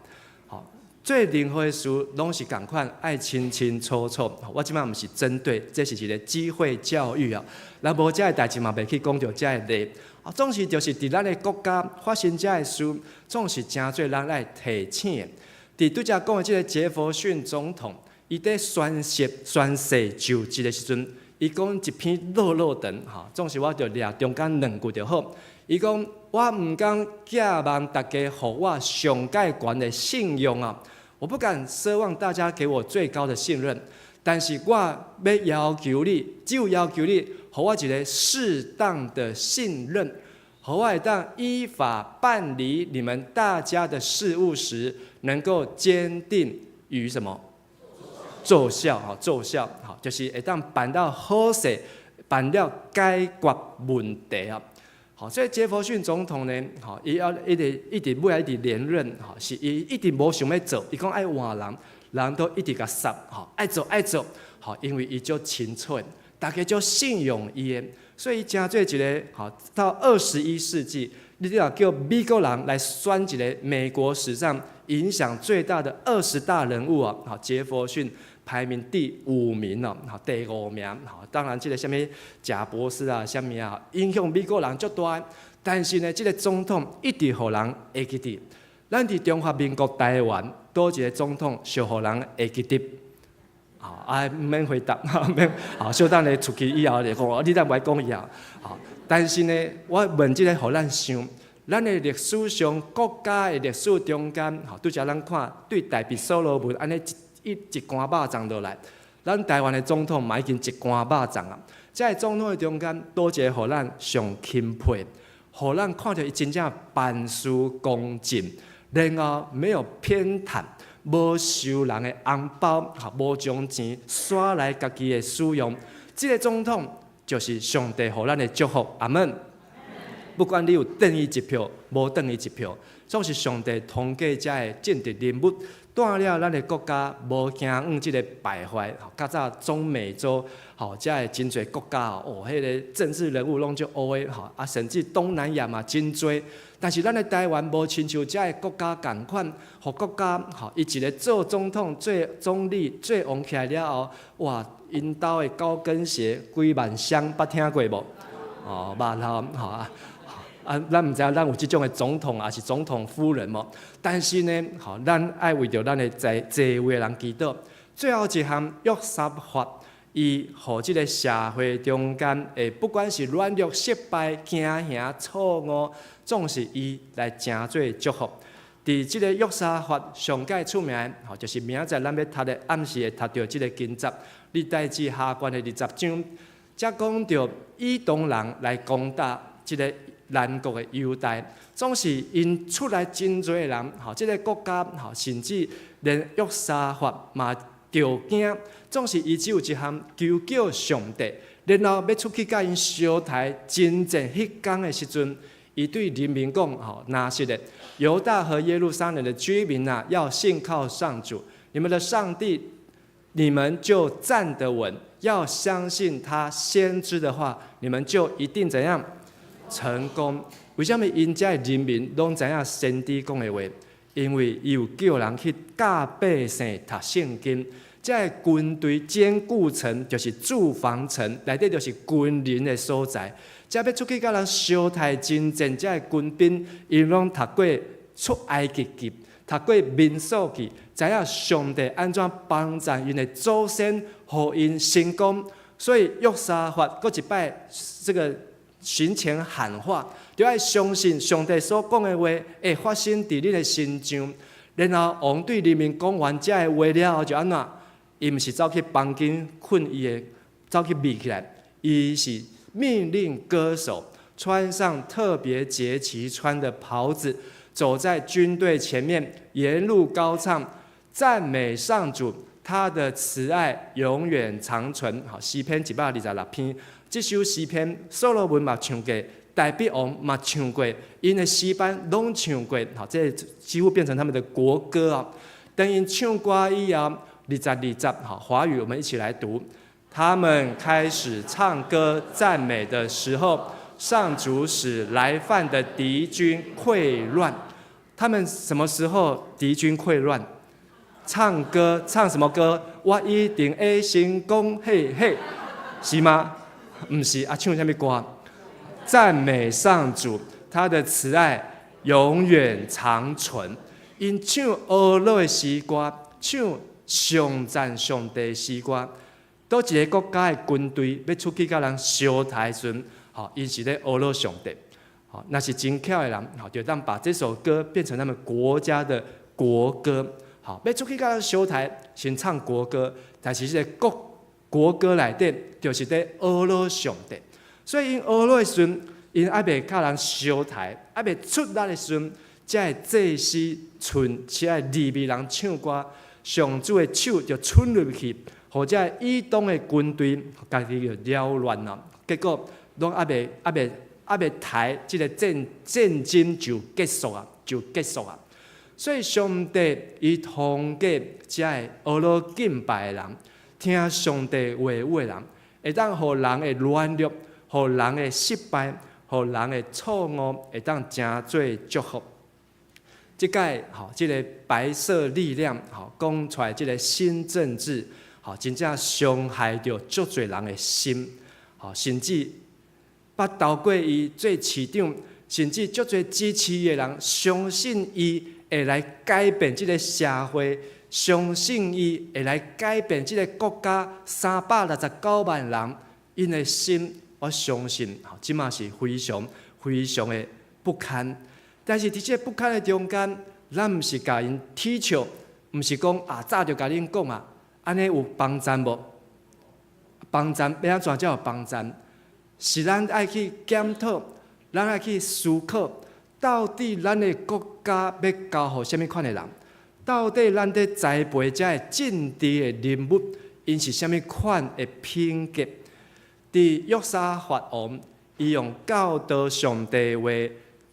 Speaker 5: 吼，做任何的事攏是仝款，愛清清楚楚。我這擺毋是針對，這是一个機會教育啊。咱無這个代誌嘛，袂去講著這个例。啊，總是就是佇咱的國家發生這个事，總是誠濟人來提醒的。佇拄才講的這个傑佛遜總統，伊佇宣誓宣誓就職的時陣，伊講一篇落落長，吼，總是我著掠中間兩句就好。伊講我毋敢寄望大家予我上蓋懸的信用啊！我不敢奢望大家給我最高的信任，但是我欲要求你，只有要求你，予我一个適當的信任，予我會當依法辦理你們大家的事務時，能夠堅定於什麼？奏效，吼，奏效，吼，就是會當辦到好勢，辦了解決問題啊！好，所以傑佛遜總統呢，吼，伊要一直一直尾仔一直連任，吼，是伊一直無想欲做，伊講愛換人，人都一直共捒，吼，愛做愛做，吼，因為伊足清楚，大家足信用伊的，所以伊成做一个，吼，到21世紀，你若叫美國人來選一个美國史上影響最大的20大人物啊，吼，傑佛遜排名第五名哦，吼，第五名，吼，當然這个啥物賈伯斯啊，啥物啊，影響美國人足大。但是呢，這个總統一直予人會記得。咱佇中華民國台灣，佗一个總統上予人會記得？啊，毋免回答，免，好，小等下出去以後就講，你等袂講以後，好，但是呢，我問這个予咱想，咱的歷史上國家的歷史中間，吼，拄才咱看對大衛所羅門按呢一一一竿肉粽落來，咱台灣的總統嘛已經一竿肉粽啊。這个總統的中間，佗一个予咱上欽佩，予咱看著伊真正辦事公正，然後沒有偏袒，無收人的紅包，吼，無將錢徙來家己的使用。這个總統就是上帝予咱的祝福，阿門。不管你有轉伊一票，無轉伊一票，總是上帝通過這个政治人物，帶領咱的國家無驚往這个敗壞。較早中美洲，吼，這个真濟國家哦，彼个政治人物攏足烏的，吼，啊，甚至東南亞嘛真濟。但是咱的台灣無親像這个國家仝款，予國家吼，伊一个做總統、做總理、做王起來了後，哇，𪜶兜的高跟鞋幾萬雙，捌聽過無？哦，捌吼，吼啊。啊，咱毋知影咱有這種的總統，抑是總統夫人無？但是呢，吼，咱愛為著咱的在座位的人祈禱。最後一項，約沙法，伊予這个社會中間，不管是軟弱、失敗、驚嚇、錯誤，總是伊來成做祝福。佇這个約沙法上蓋出名，吼，就是明仔載咱欲讀的，暗時會讀著這个經節，歷代志下卷的20章，才講著以東人來攻打這个南國的猶大，總是𪜶出來真濟人，吼，這个國家，吼，甚至連約沙法嘛著驚，總是伊只有一項求叫上帝，然後欲出去共𪜶相刣征戰彼工的時陣，伊對人民講，吼，若是的，猶大和耶路撒冷的居民啊，要信靠上主，你們的上帝，你們就站得穩；要相信他先知的話，你們就一定怎樣？成功。為啥物𪜶遮的人民攏知影先知講的話？因為伊有叫人去教百姓讀聖經。這个軍隊堅固城就是駐防城，內底就是軍人的所在。這欲出去共人相刣征戰，這个軍兵𪜶攏讀過出埃及記，讀過民數記，知影上帝按怎幫助𪜶的祖先，予𪜶成功。所以約沙法閣一擺這個行前喊話，就愛相信上帝所講的話會發生佇恁的身上。然後王對人民講完這个話了後，就按怎？伊毋是走去房間睏伊的，走去覕起來，伊是命令歌手穿上特別節期穿的袍子，走在軍隊前面，沿路高唱讚美上主，他的慈愛永遠長存。好，詩篇126篇，這首詩篇所羅門嘛唱過，大衛王嘛唱過，𪜶的詩班攏唱過。好，這幾乎變成他們的國歌啊。當𪜶唱歌以後，22節，好，華語我們一起來讀。他們開始唱歌讚美的時候，上主使來犯的敵軍潰亂。他們什麼時候敵軍潰亂？唱歌，唱什麼歌？我一定會成功，嘿嘿，是嗎？毋是啊，唱啥物歌？讚美上主，他的慈愛永遠長存。𪜶唱呵咾的詩歌，唱頌讚上帝的詩歌。佗一个國家的軍隊欲出去佮人相刣的時陣，吼，𪜶是咧呵咾上帝。吼，若是真巧的人，吼，就當把這首歌變成他們國家的國歌。好，欲出去佮人相刣，先唱國歌，但是這個國歌內底就是咧呵咾上帝。所以𪜶呵咾的時陣，𪜶猶未佮人相刣，猶未出力的時陣，這个祭司賰這个利未人唱歌，上主的手就伸入去，予這个以東的軍隊家己就擾亂了。結果攏猶未刣，這个戰爭就結束啊，就結束啊。所以上帝伊通過這个呵咾敬拜的人，聽上帝話語的人，會當予人的軟弱，予人的失敗，予人的錯誤，會當成做祝福。這擺吼，這个白色力量吼，講出來這个新政治，吼，真正傷害著足濟人的心，吼，甚至捌投過伊做市長，甚至足濟支持伊的人，相信伊會來改變這个社會，相信伊會來改變這个國家369萬人，𪜶的心，我相信，吼，這馬是非常非常的不堪。但是佇這个不堪的中間，咱毋是共𪜶恥笑，毋是講啊，早就共恁講啊，按呢有幫贊無？幫贊欲按怎才有幫贊？是咱愛去檢討，咱愛去思考，到底咱的國家欲交予啥物款的人？到底咱佇栽培這个政治的人物，𪜶是啥物款的品格？佇約沙法王，伊用教導上帝話，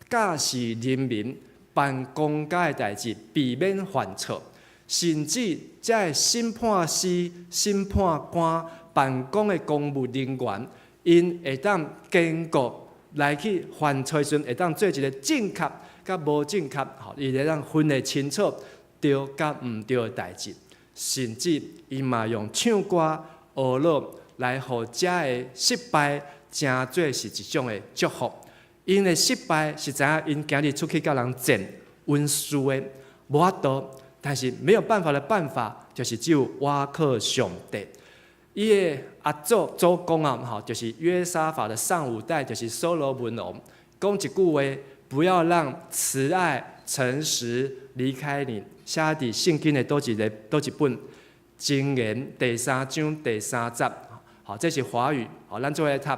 Speaker 5: 教示人民辦公家的代誌，避免犯錯，甚至這个審判師、審判官、辦公的公務人員，𪜶會當經過來去犯錯時陣，會當做一个正確佮無正確，吼，伊會當分會清楚對佮毋對的代誌，甚至伊嘛用唱歌、呵咾來予這个失敗成做是一種的祝福。𪜶的失敗是知影𪜶今日出去佮人戰，穩輸的，無法度。但是沒有辦法的辦法，就是只有倚靠上帝。伊的阿祖祖公啊，吼，就是約沙法的上五代，就是所羅門王，講一句話：不要讓慈愛、誠實離開你。寫佇聖經的佗一个佗一本箴言第三章第三節，好，這是華語，好，咱做伙來讀。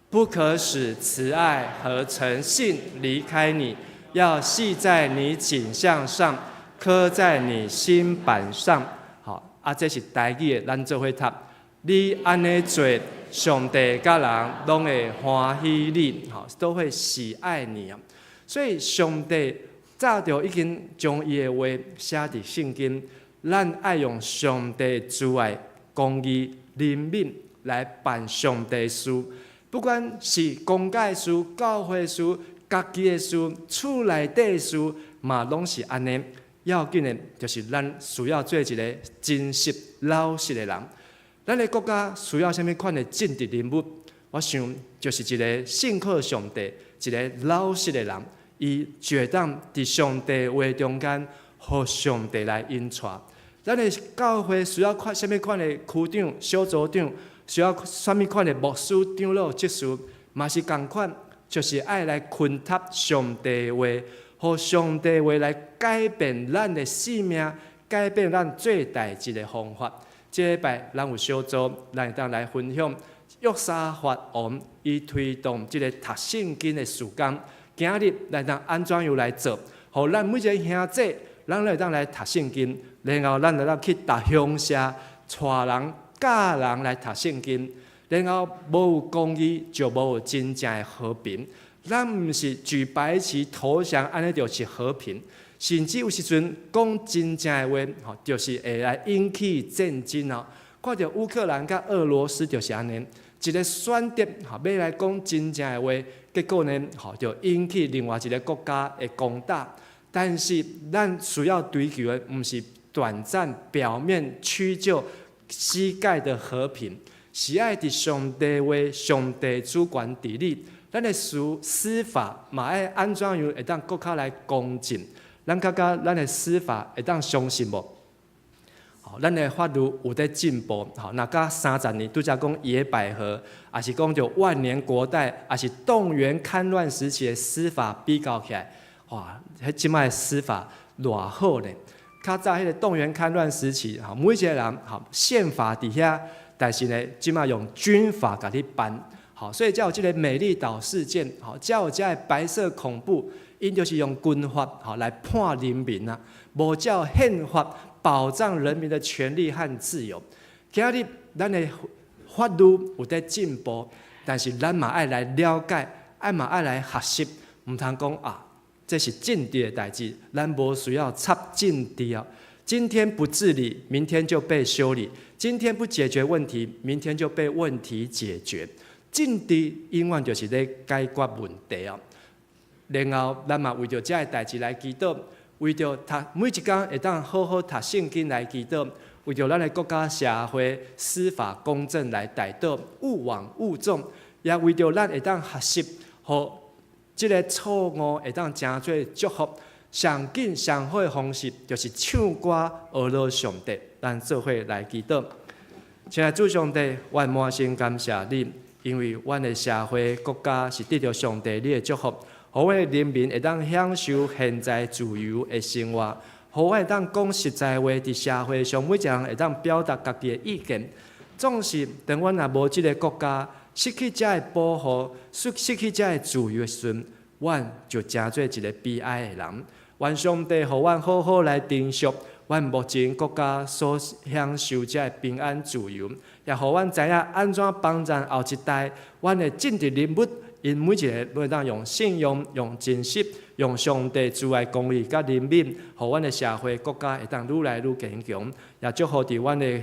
Speaker 5: 不可使慈愛和誠信離開你，要繫在你頸項上，刻在你心版上。好，啊，這是台語的，咱做伙讀。你按呢做，上帝佮人攏會歡喜你，好，都會喜愛你啊。所以上帝早就已經將伊的話寫佇聖經，咱愛用上帝慈愛、公義、憐憫來辦上帝事。不管是公家事、教會事、家己的事、厝內底事，嘛攏是按呢。要緊的，就是咱需要做一个真實、老實的人。咱的國家需要啥物款的政治人物？我想就是一个信靠上帝、一个老實的人，伊就會當佇上帝話中間，予上帝來引帶。咱的教會需要看啥物款的區長、小組長？需要啥物款的牧師、長老、執事，嘛是仝款，就是愛來熏習上帝話，予上帝話來改變咱的生命，改變咱做代誌的方法。這禮拜咱有小組，咱會當來分享約沙法王伊推動這个讀聖經的事工。今日咱當按怎樣來做？予咱每一个兄弟，咱會當來讀聖經，然後咱會當去逐鄉社帶人，教人來讀聖經，然後無有公義就無有真正的和平。咱毋是舉白旗投降，按呢就是和平。甚至有時陣講真正的話，吼，就是會來引起戰爭哦。看著烏克蘭佮俄羅斯就是按呢，一个選擇，吼，欲來講真正的話，結果呢，吼，就引起另外一个國家的攻打。但是咱需要追求的，毋是短暫表面屈就膝蓋的和平，是愛佇上帝話、上帝主權治理。咱的司法嘛愛按怎樣會當閣較來公正？咱感覺咱的司法會當相信無？吼，咱的法律有佇進步，吼，若佮30年，拄才講野百合，抑是講著萬年國代，抑是動員戡亂時期的司法比較起來，哇，彼這擺的司法偌好呢？較早彼個動員戡亂時期，吼，每一個人，吼，憲法佇遐，但是呢，這擺用軍法共你辦，吼，所以才有這個美麗島事件，吼，才有這个白色恐怖，𪜶就是用軍法，吼，來判人民啊，無照憲法保障人民的權利和自由。今日咱的法律有佇進步，但是咱嘛愛來了解，愛嘛愛來學習，毋通講啊。這是政治的代誌，咱無需要插政治哦。今天不治理，明天就被修理；今天不解決問題，明天就被問題解決。政治永遠就是咧解決問題哦。然後，咱嘛為著這个代誌來祈禱，為著讀每一工會當好好讀聖經來祈禱，為著咱的國家社會司法公正來代禱，勿枉勿縱，也為著咱會當學習，予這个錯誤會當成做祝福，上緊上好的方式就是唱歌呵咾上帝，咱做伙來祈禱。親愛主上帝，阮滿心感謝你，因為阮的社會國家是得著上帝你的祝福，予阮的人民會當享受現在自由的生活，予阮會當講實在話，佇社會上每一個人會當表達家己的意見。總是當阮若無這个國家，失去這个保護，失去這个自由的時陣，阮就成做一个悲哀的人。願上帝予阮好好來珍惜阮目前國家所享受這个平安自由，也予阮知影按怎幫贊後一代，阮的政治人物，𪜶每一个攏會當用信用、用真實、用上帝慈愛公義佮憐憫，予阮的社會國家會當愈來愈堅強。也祝福佇阮的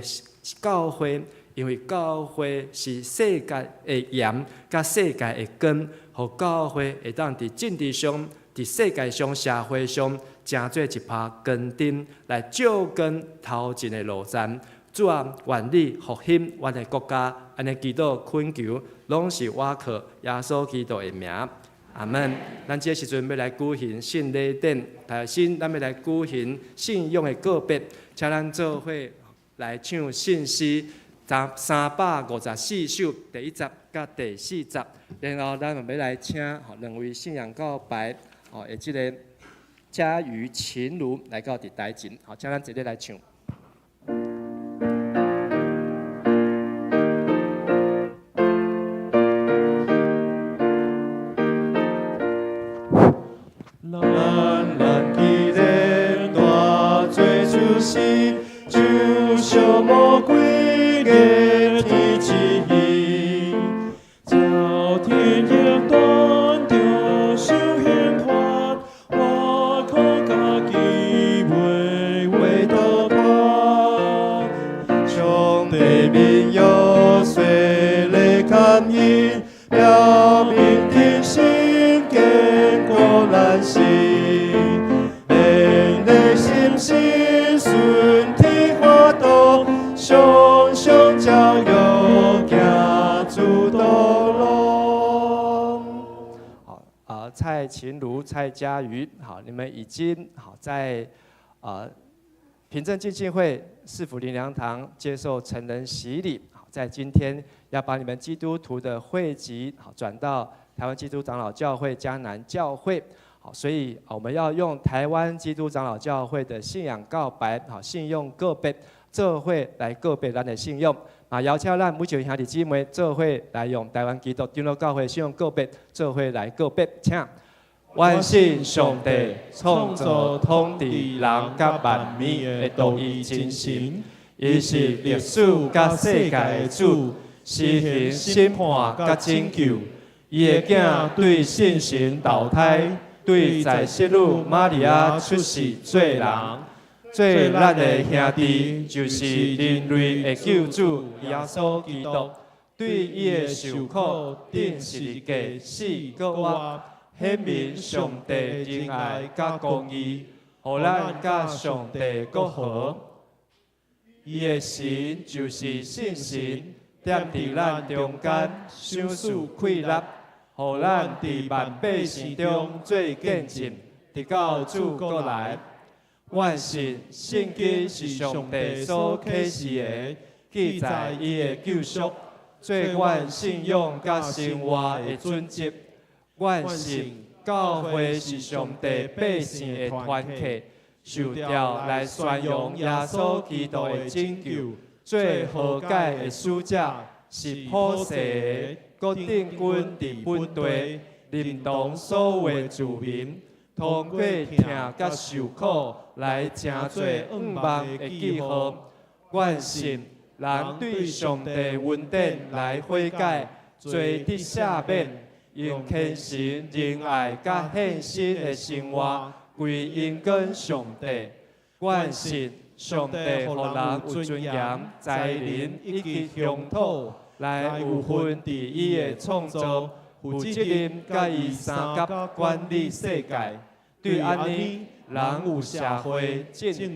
Speaker 5: 教會。因為教會是世界的鹽，佮世界的光，予教會會當佇政治上、佇世界上、社會上，成做一耙光燈，來照光頭前的路站。主啊，願你復興阮的國家，按呢祈禱懇求，攏是倚靠耶穌基督的名。阿門。咱這時陣欲來舉行聖禮典，頭先咱欲來舉行信仰的告別，請咱做伙來唱信詩。354首第一節佮第四節，然後咱欲來請兩位信仰告白，吼，的這个嘉瑜、琴如來到佇台前，好，請咱齊來唱。
Speaker 2: 咱既然大做出世，就像魔鬼的天之意，朝天逆断着受刑罚，我可家己袂话逃脱。上帝面有洗礼感应，表明真心坚固咱心，勉励信心顺天化道，常常照耀行主道路。
Speaker 5: 好啊，蔡琴如、蔡佳瑜，好，你們已經好在平鎮浸信會市府靈糧堂接受成人洗禮。好，在今天要把你們基督徒的會籍好轉到台灣基督長老教會嘉南教會。好，所以我們要用台灣基督長老教會的信仰告白，好，信用告別，做伙來告別咱的信仰。啊，邀請咱每一位兄弟姊妹做伙來用台灣基督長老教會信仰告別，做伙來告別，請。願信上帝創造統治人佮萬物的獨一真神，伊是歷史佮世界的主，施行審判佮拯救。伊的囝對聖神投胎，對在聖女瑪利亞出世做人，做咱的兄弟，就是人類的救主耶穌基督。對伊的受苦、釘十字架、死閣活，顯明上帝仁愛佮公義，
Speaker 2: 予咱佮上帝閣和。伊的神就是聖神，踮佇咱中間賞賜氣力，予咱佇萬百姓中做見證，直到主閣來。阮信聖經是上帝所啟示的，記載伊的救贖，做阮信仰佮生活的準則。阮信教會是上帝百姓的團契，受召來宣揚耶穌基督的拯救，做和解的使者，是普世的，閣定根佇本地，認同所有的住民，通過疼佮受苦來成做向望的記號。阮信人對上帝恩典來悔改，罪得赦免，用虔誠、仁愛佮獻身的生活歸榮給上帝。阮信上帝予人有尊嚴、才能以及鄉土，來有份佇伊的創造，負責任佮伊相佮管理世界。對按呢，人有社會、政治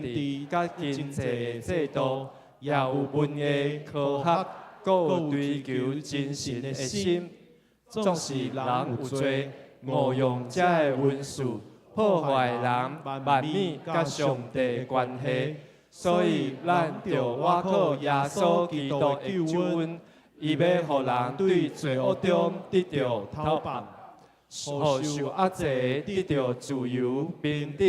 Speaker 2: 佮經濟的制度，也有文藝、科學，閣有追求精神的心。縱使人有罪，誤用這个恩賜，破壞人萬物佮上帝的關係，所以咱著倚靠耶穌基督的救恩，伊欲予人對罪惡中得著透放，予受壓制的得著自由平等，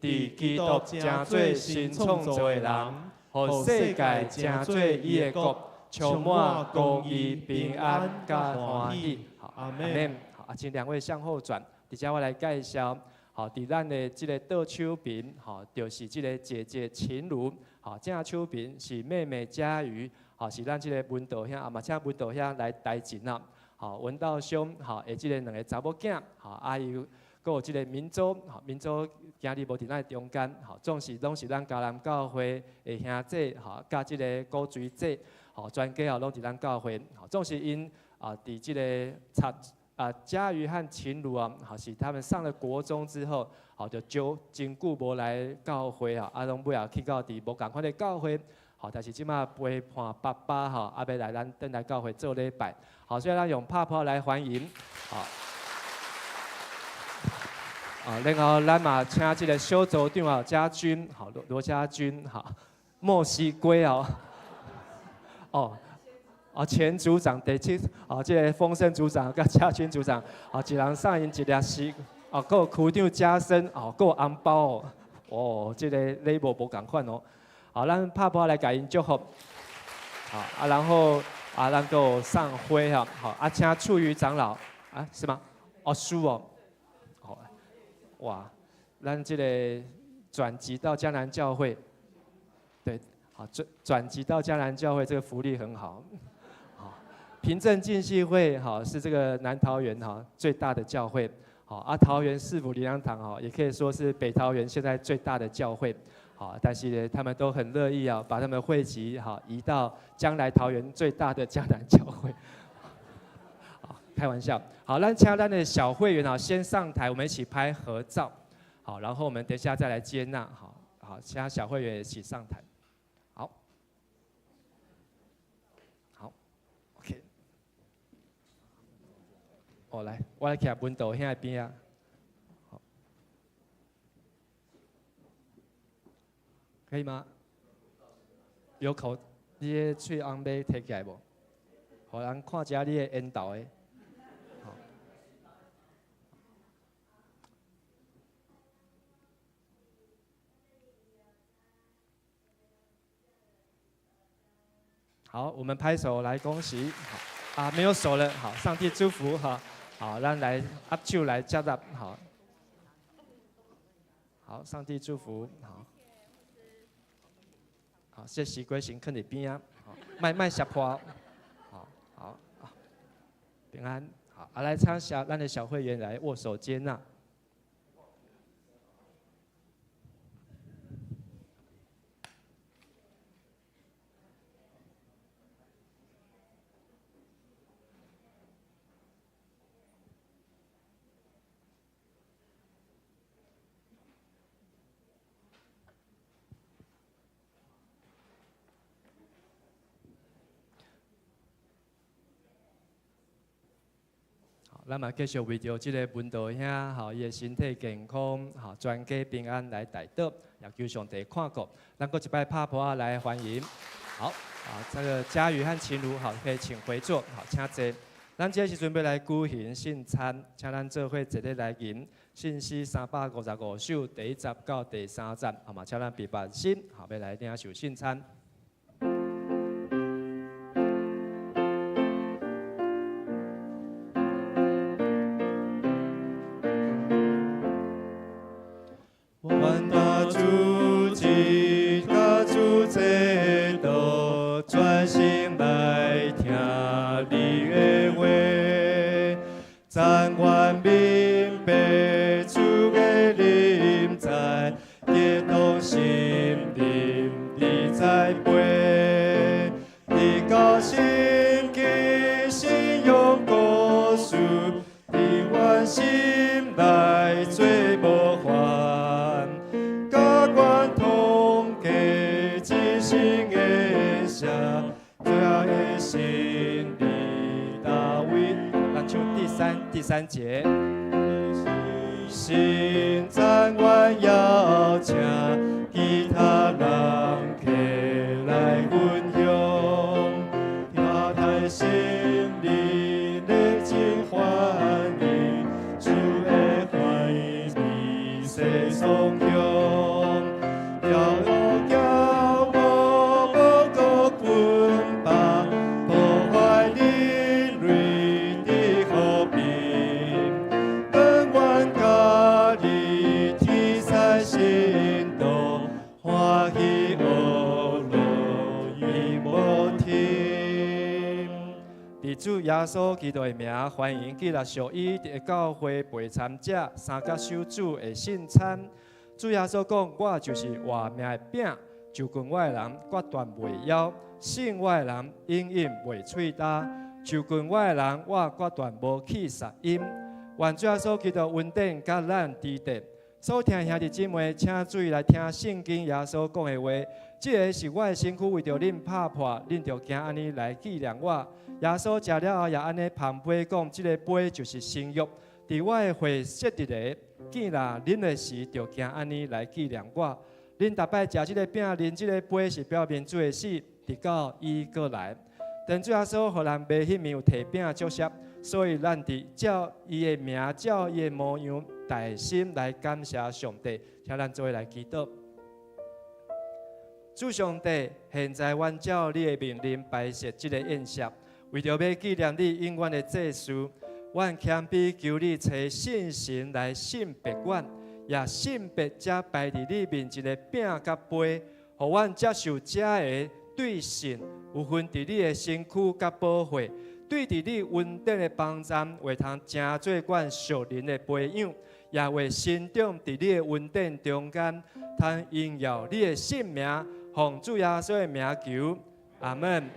Speaker 2: 佇基督成做新創造的人，予世界成做伊的國，充滿公義、平安佮歡喜。好，阿們。好，啊，請兩位向後轉，佇遮我來介紹。好，佇咱的這个倒手邊，吼，就是這个姐姐秦如，好，正手邊是妹妹佳瑜，好，是咱這个文道兄，啊嘛請文道兄來台前啊。好，文道兄，好，的這个兩个查某囝，好，啊伊閣有這个明州，好，明州今日無佇咱中間，好，總是攏是咱迦南教會的兄姊，好，佮這个古錐姊，好，全家哦攏佇咱教會，好，總是𪜶啊，佇這个插。啊，佳瑜和秦如啊，好是他們上了國中之後，好就就真久無來教會啊，啊攏尾後去到佇無仝款的教會，好，但是這馬陪伴爸爸吼，啊欲來咱轉來教會做禮拜，好，所以咱用拍噗來歡迎，好，啊，然後咱嘛請這个小組長啊，家軍，好羅羅家軍，好，墨西哥哦，哦。啊，前組長第七，啊，這个豐盛組長佮家軍組長，啊，一人送𪜶一粒西，啊，閣有區長加身，哦，閣有紅包哦，哦，這个禮物無仝款哦，好，咱拍噗來共𪜶祝福，好啊，然後啊，咱閣有送花哈，好啊，請處瑜長老，啊，是嗎？哦，書哦，好，哇，咱這个轉籍到迦南教會，對，好轉轉籍到迦南教會，這个福利很好。平鎮浸信會哈是這个南桃園哈最大的教會，好啊，桃園市府靈糧堂哈也可以說是北桃園現在最大的教會，好，但是呢他們都很樂意啊把他們會籍哈移到將來桃園最大的迦南教會，好，開玩笑，好，咱請咱的小會員啊先上台，我們一起拍合照，好，然後我們等一下再來接納，好，好，其他小會員一起上台。好，好，OK。哦，來，我來徛文道兄的邊仔。好，可以嗎？有口，你的喙紅欲提起來無？予人看一下你的緣投的。好，好，我們拍手來恭喜。好，啊，沒有手了。好，上帝祝福哈。好，咱來握手來接納。好，好，上帝祝福。好，好，這西瓜先囥佇邊仔，好，莫莫摔破。好，好，平安。好，啊，來請小咱的小會員來握手接納。
Speaker 5: 咱嘛繼續為著這个文道兄，吼，伊的身體健康，吼，全家平安來代禱，也求上帝看顧。咱閣一擺拍噗仔來歡迎。好，啊，這个嘉宇和秦如，好，可以請回座，好，請坐。咱這時陣欲來舉行聖餐，請咱做伙齊來吟聖詩355首第一節到第三節，好嘛？請咱預備心，好，欲來領受聖餐。
Speaker 2: 願大主日佮主這道，專心來聽你的話，讚阮明白主的臨在，激動心靈你在陪，你到心記信仰故事，佇阮心內做模範，佮阮同過一生的寫，最後的勝利大衛。
Speaker 5: 咱唱第三節。
Speaker 2: 聖餐阮邀請其他人客來分享，亞太心裡熱情歡迎，主的懷美世雙向，叫叫我無閣捆綁，破壞人類的和平，當阮佮你天使行動，歡喜樂樂伊無停。
Speaker 5: 佇主耶穌基督的名，歡迎基列屬伊的教會陪參者三接受主的聖餐。主耶穌講：我就是活命的餅，就近我的人決斷袂枵；信我的人永遠袂喙焦。就近我的人，我決斷無去殺𪜶。願主耶穌基督恩典佮咱佇佇。所聽兄弟姊妹，請注意來聽聖經耶穌講的話。這个是我的身軀，為著恁拍破，恁著行按呢來紀念我。耶穌食了後，也按呢捧杯講：這个杯就是新約，佇我的血設立的。見若啉的時，著行按呢來紀念我。恁逐擺食這个餅，啉這个杯，是表明主的死，直到伊閣來。當主耶穌予咱袂彼暝有提餅祝謝，所以咱佇照伊的名，照伊的模樣，大心來感謝上帝。請咱做伙來祈禱。主上帝，現在阮照你的命令擺設這个宴席，為著欲紀念你永遠的祭司，阮謙卑求你揣聖神來聖別阮，也聖別這擺佇你面前的餅佮杯，予阮接受這个對信有份佇你的身軀佮寶血，對佇你恩典的幫助，會通成做阮屬靈的培養，也會成長佇你的恩典中間，通榮耀你的聖名，奉主耶穌的名求，阿門。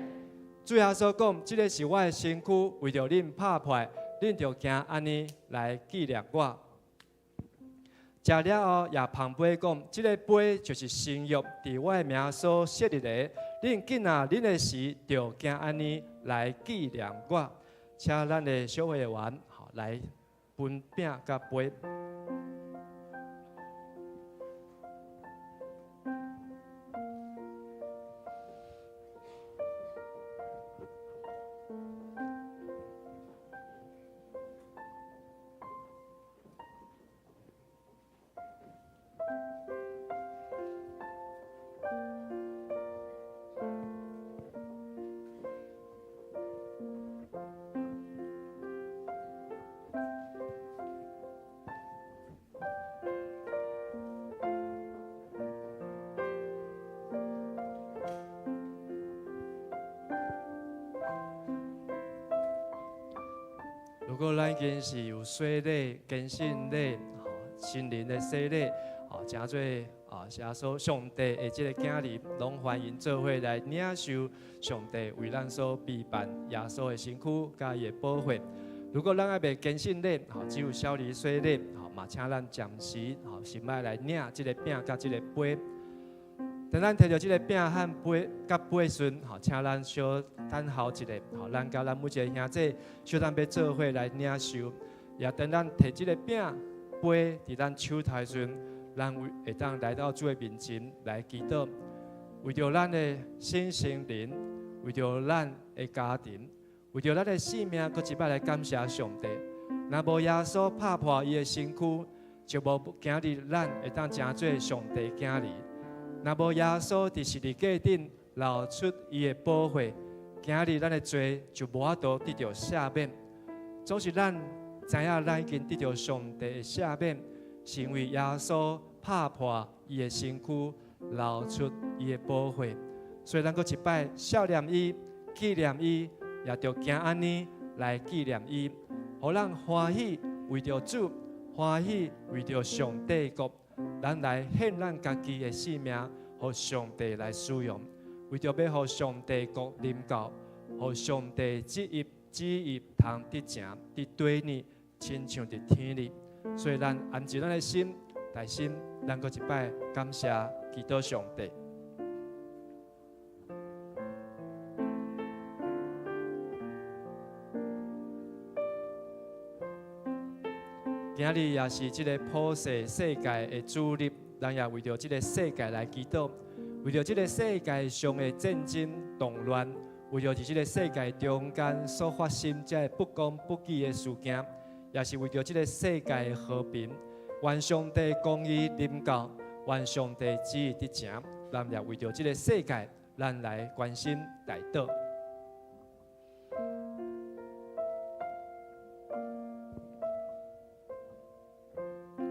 Speaker 5: 主耶穌講：這个是我的身軀，為著恁拍破，恁著行按呢來紀念我。食了後，也捧杯講：這个杯就是新約，佇我的名所設立的。恁見若啉的時，著行按呢來紀念我。請咱的小會員，吼來分餅佮杯。如果咱今是有洗禮、堅信禮、聖靈的洗禮，成做啊，耶穌上帝的這个囝兒，攏歡迎做伙來領受上帝為咱所備辦耶穌的身軀佮伊的寶血。如果咱猶未堅信禮，只有小兒洗禮，嘛請咱暫時，先欲來領這个餅佮這个杯。當咱提著這个餅和杯佮杯時，吼，請咱小等候一下，吼，咱佮咱每一个兄弟小等欲做伙來領受。也當咱提這个餅杯佇咱手頭時，咱會當來到主的面前來祈禱，為著咱的身心靈，為著咱的家庭，為著咱的性命，閣一擺來感謝上帝。若無耶穌拍破伊的身軀，就無今日咱會當成做上帝囝兒。若無耶穌佇十字架頂流出伊的寶血，今日咱的罪就無法度得著赦免。總是咱知影，咱已經得著上帝的赦免，是因為耶穌拍破伊的身軀，流出伊的寶血。所以咱閣一擺思念伊、紀念伊，也著行按呢來紀念伊，予咱歡喜為著主，歡喜為著上帝國。咱來獻咱家己的性命，予上帝來使用，為著欲予上帝國臨到，予上帝旨意旨意通得成，佇地呢，親像佇天呢。所以咱安靜咱的心，內心，咱閣一擺感謝祈禱上帝。今日也是這个普世世界的主日，咱也為著這个世界來祈禱，為著這个世界上的戰爭動亂，為著佇這个世界中間所發生這个不公不義的事件，也是為著這个世界的和平。願上帝公義臨到，願上帝旨意得成，咱也為著這个世界，咱來關心代禱。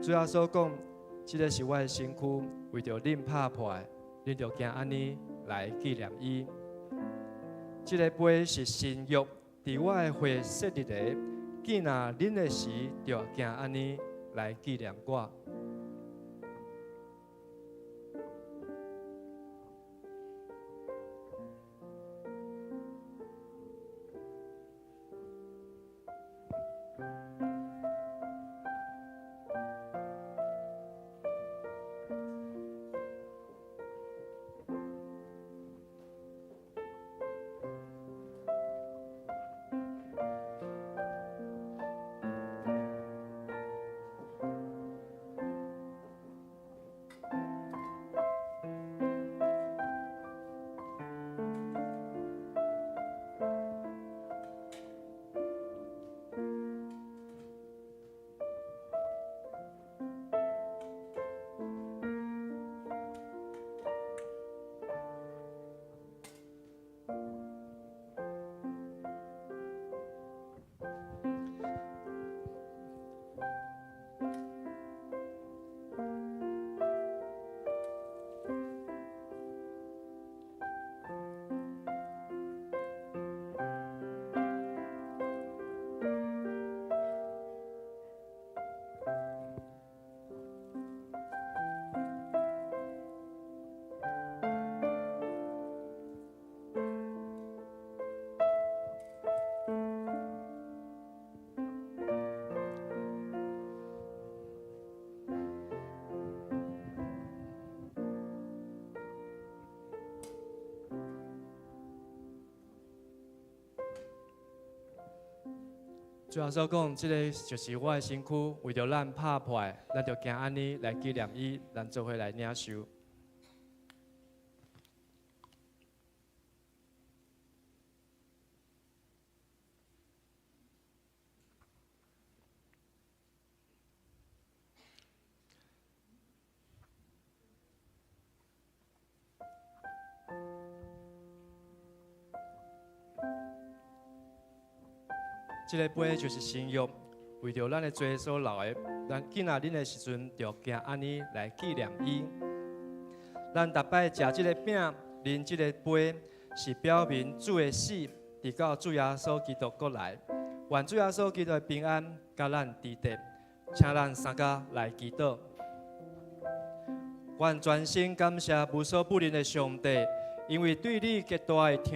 Speaker 5: 主耶穌講：這个是我的身軀，為著恁拍破的，恁著行按呢來紀念伊。這个杯是新約，佇我的血設立的，見若啉的時，著行按呢來紀念我。主耶穌講，這个就是我的身軀，為著咱拍破的，咱就行按呢來紀念伊，咱做伙來領受。這个杯就是新約，為著咱的罪所流的，咱見若啉的時陣，就行按呢來紀念伊。咱逐擺食這个餅，啉這个杯，是表明主的死，直到主耶穌基督閣來。願主耶穌基督的平安佮咱佇佇，請咱三家來祈禱。阮全心感謝無所不能的上帝，因為對你極大的疼，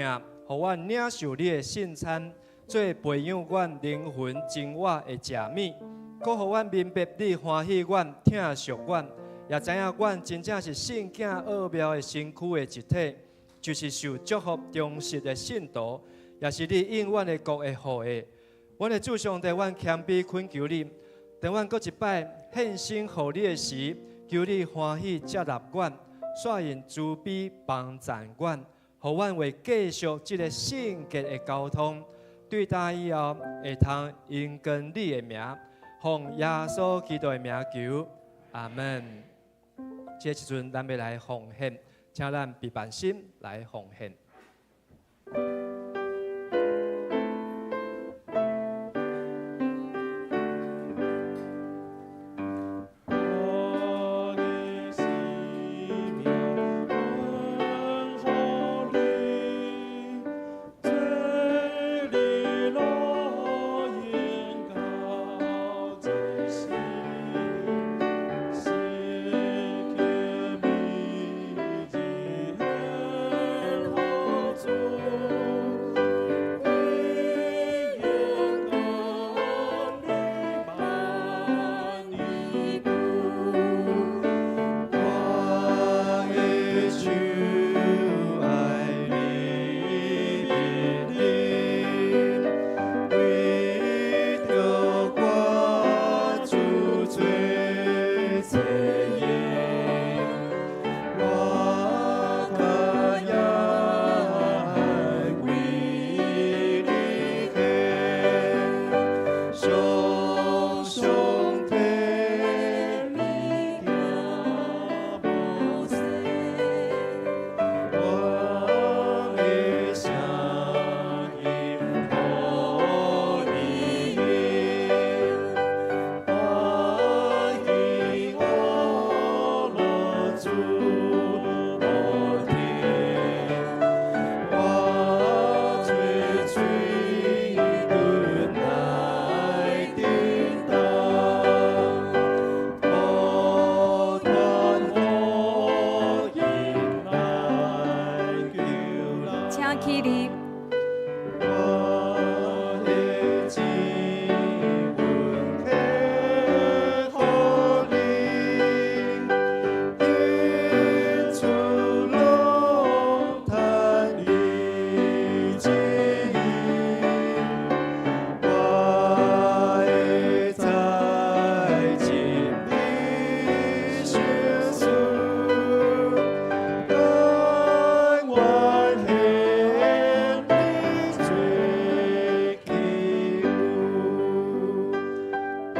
Speaker 5: 予阮領受你的聖餐，做培養阮靈魂真我的食物，閣予阮明白你歡喜阮、疼惜阮，也知影阮真正是聖潔奧妙的身軀的一體，就是受祝福忠實的信徒，也是你永遠的國的後裔。阮的主上帝，阮謙卑懇求你，當阮閣一擺獻身予你的時，求你歡喜接納阮，煞用慈悲幫贊阮，予阮會繼續這个聖潔的交通，對今以後會通榮光你的名，奉耶穌基督的名求，阿門。這時陣，咱欲來奉獻，請咱備辦心來奉獻。
Speaker 2: 我的生命献予你，做你樂園到這世，聖潔美日獻予主，榮耀你萬年。我的手愛你的靈，為著我主做祭獻，我較也愛為你獻，常常替你行無際，我的聲音予你聽，歡喜我樂主我聽，我做嘴唇來叮當，不斷福音來求人。
Speaker 4: 請起立。
Speaker 2: 我的指紋獻予你，天主攏趁你旨意，我會在真理相信，甘願獻你做器具。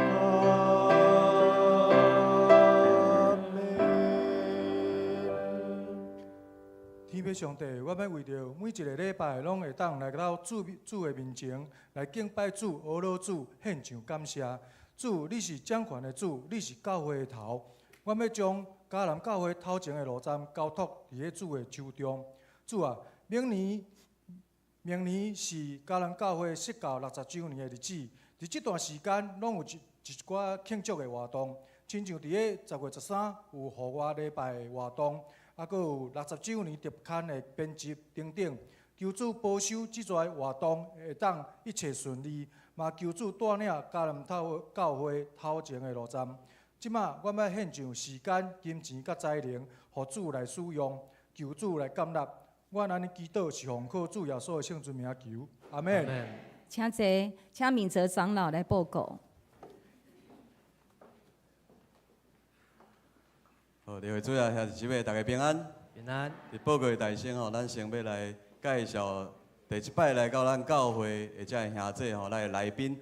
Speaker 2: 阿門。
Speaker 6: 天父上帝，我欲為著每一个禮拜攏會當來到主主的面前來敬拜主、阿羅主、獻上感謝。主，你是掌權的主，你是教會的頭。我欲將迦南教會頭前的路站交託佇咧主的手中。主啊，明年明年是迦南教會釋教60週年的日子，佇這段時間攏有一一寡慶祝的活動，親像佇咧10月13有戶外禮拜的活動，啊，閣有60週年特刊的編輯等等。求主保守這逝活動會當一切順利，嘛求主帶領迦南頭教會頭前的路站。這馬我欲獻上時間、金錢佮才能，予主來使用，求主來感納。我按呢祈禱是奉靠主耶穌的聖尊名求，阿門。
Speaker 4: 請坐，請敏澤長老來報告。
Speaker 1: 好，列位主啊，兄弟姊妹，大家平安。
Speaker 5: 平安。
Speaker 1: 佇報告的大先吼，咱先欲來介紹第一擺來到咱教會的這个兄弟吼，咱的來賓。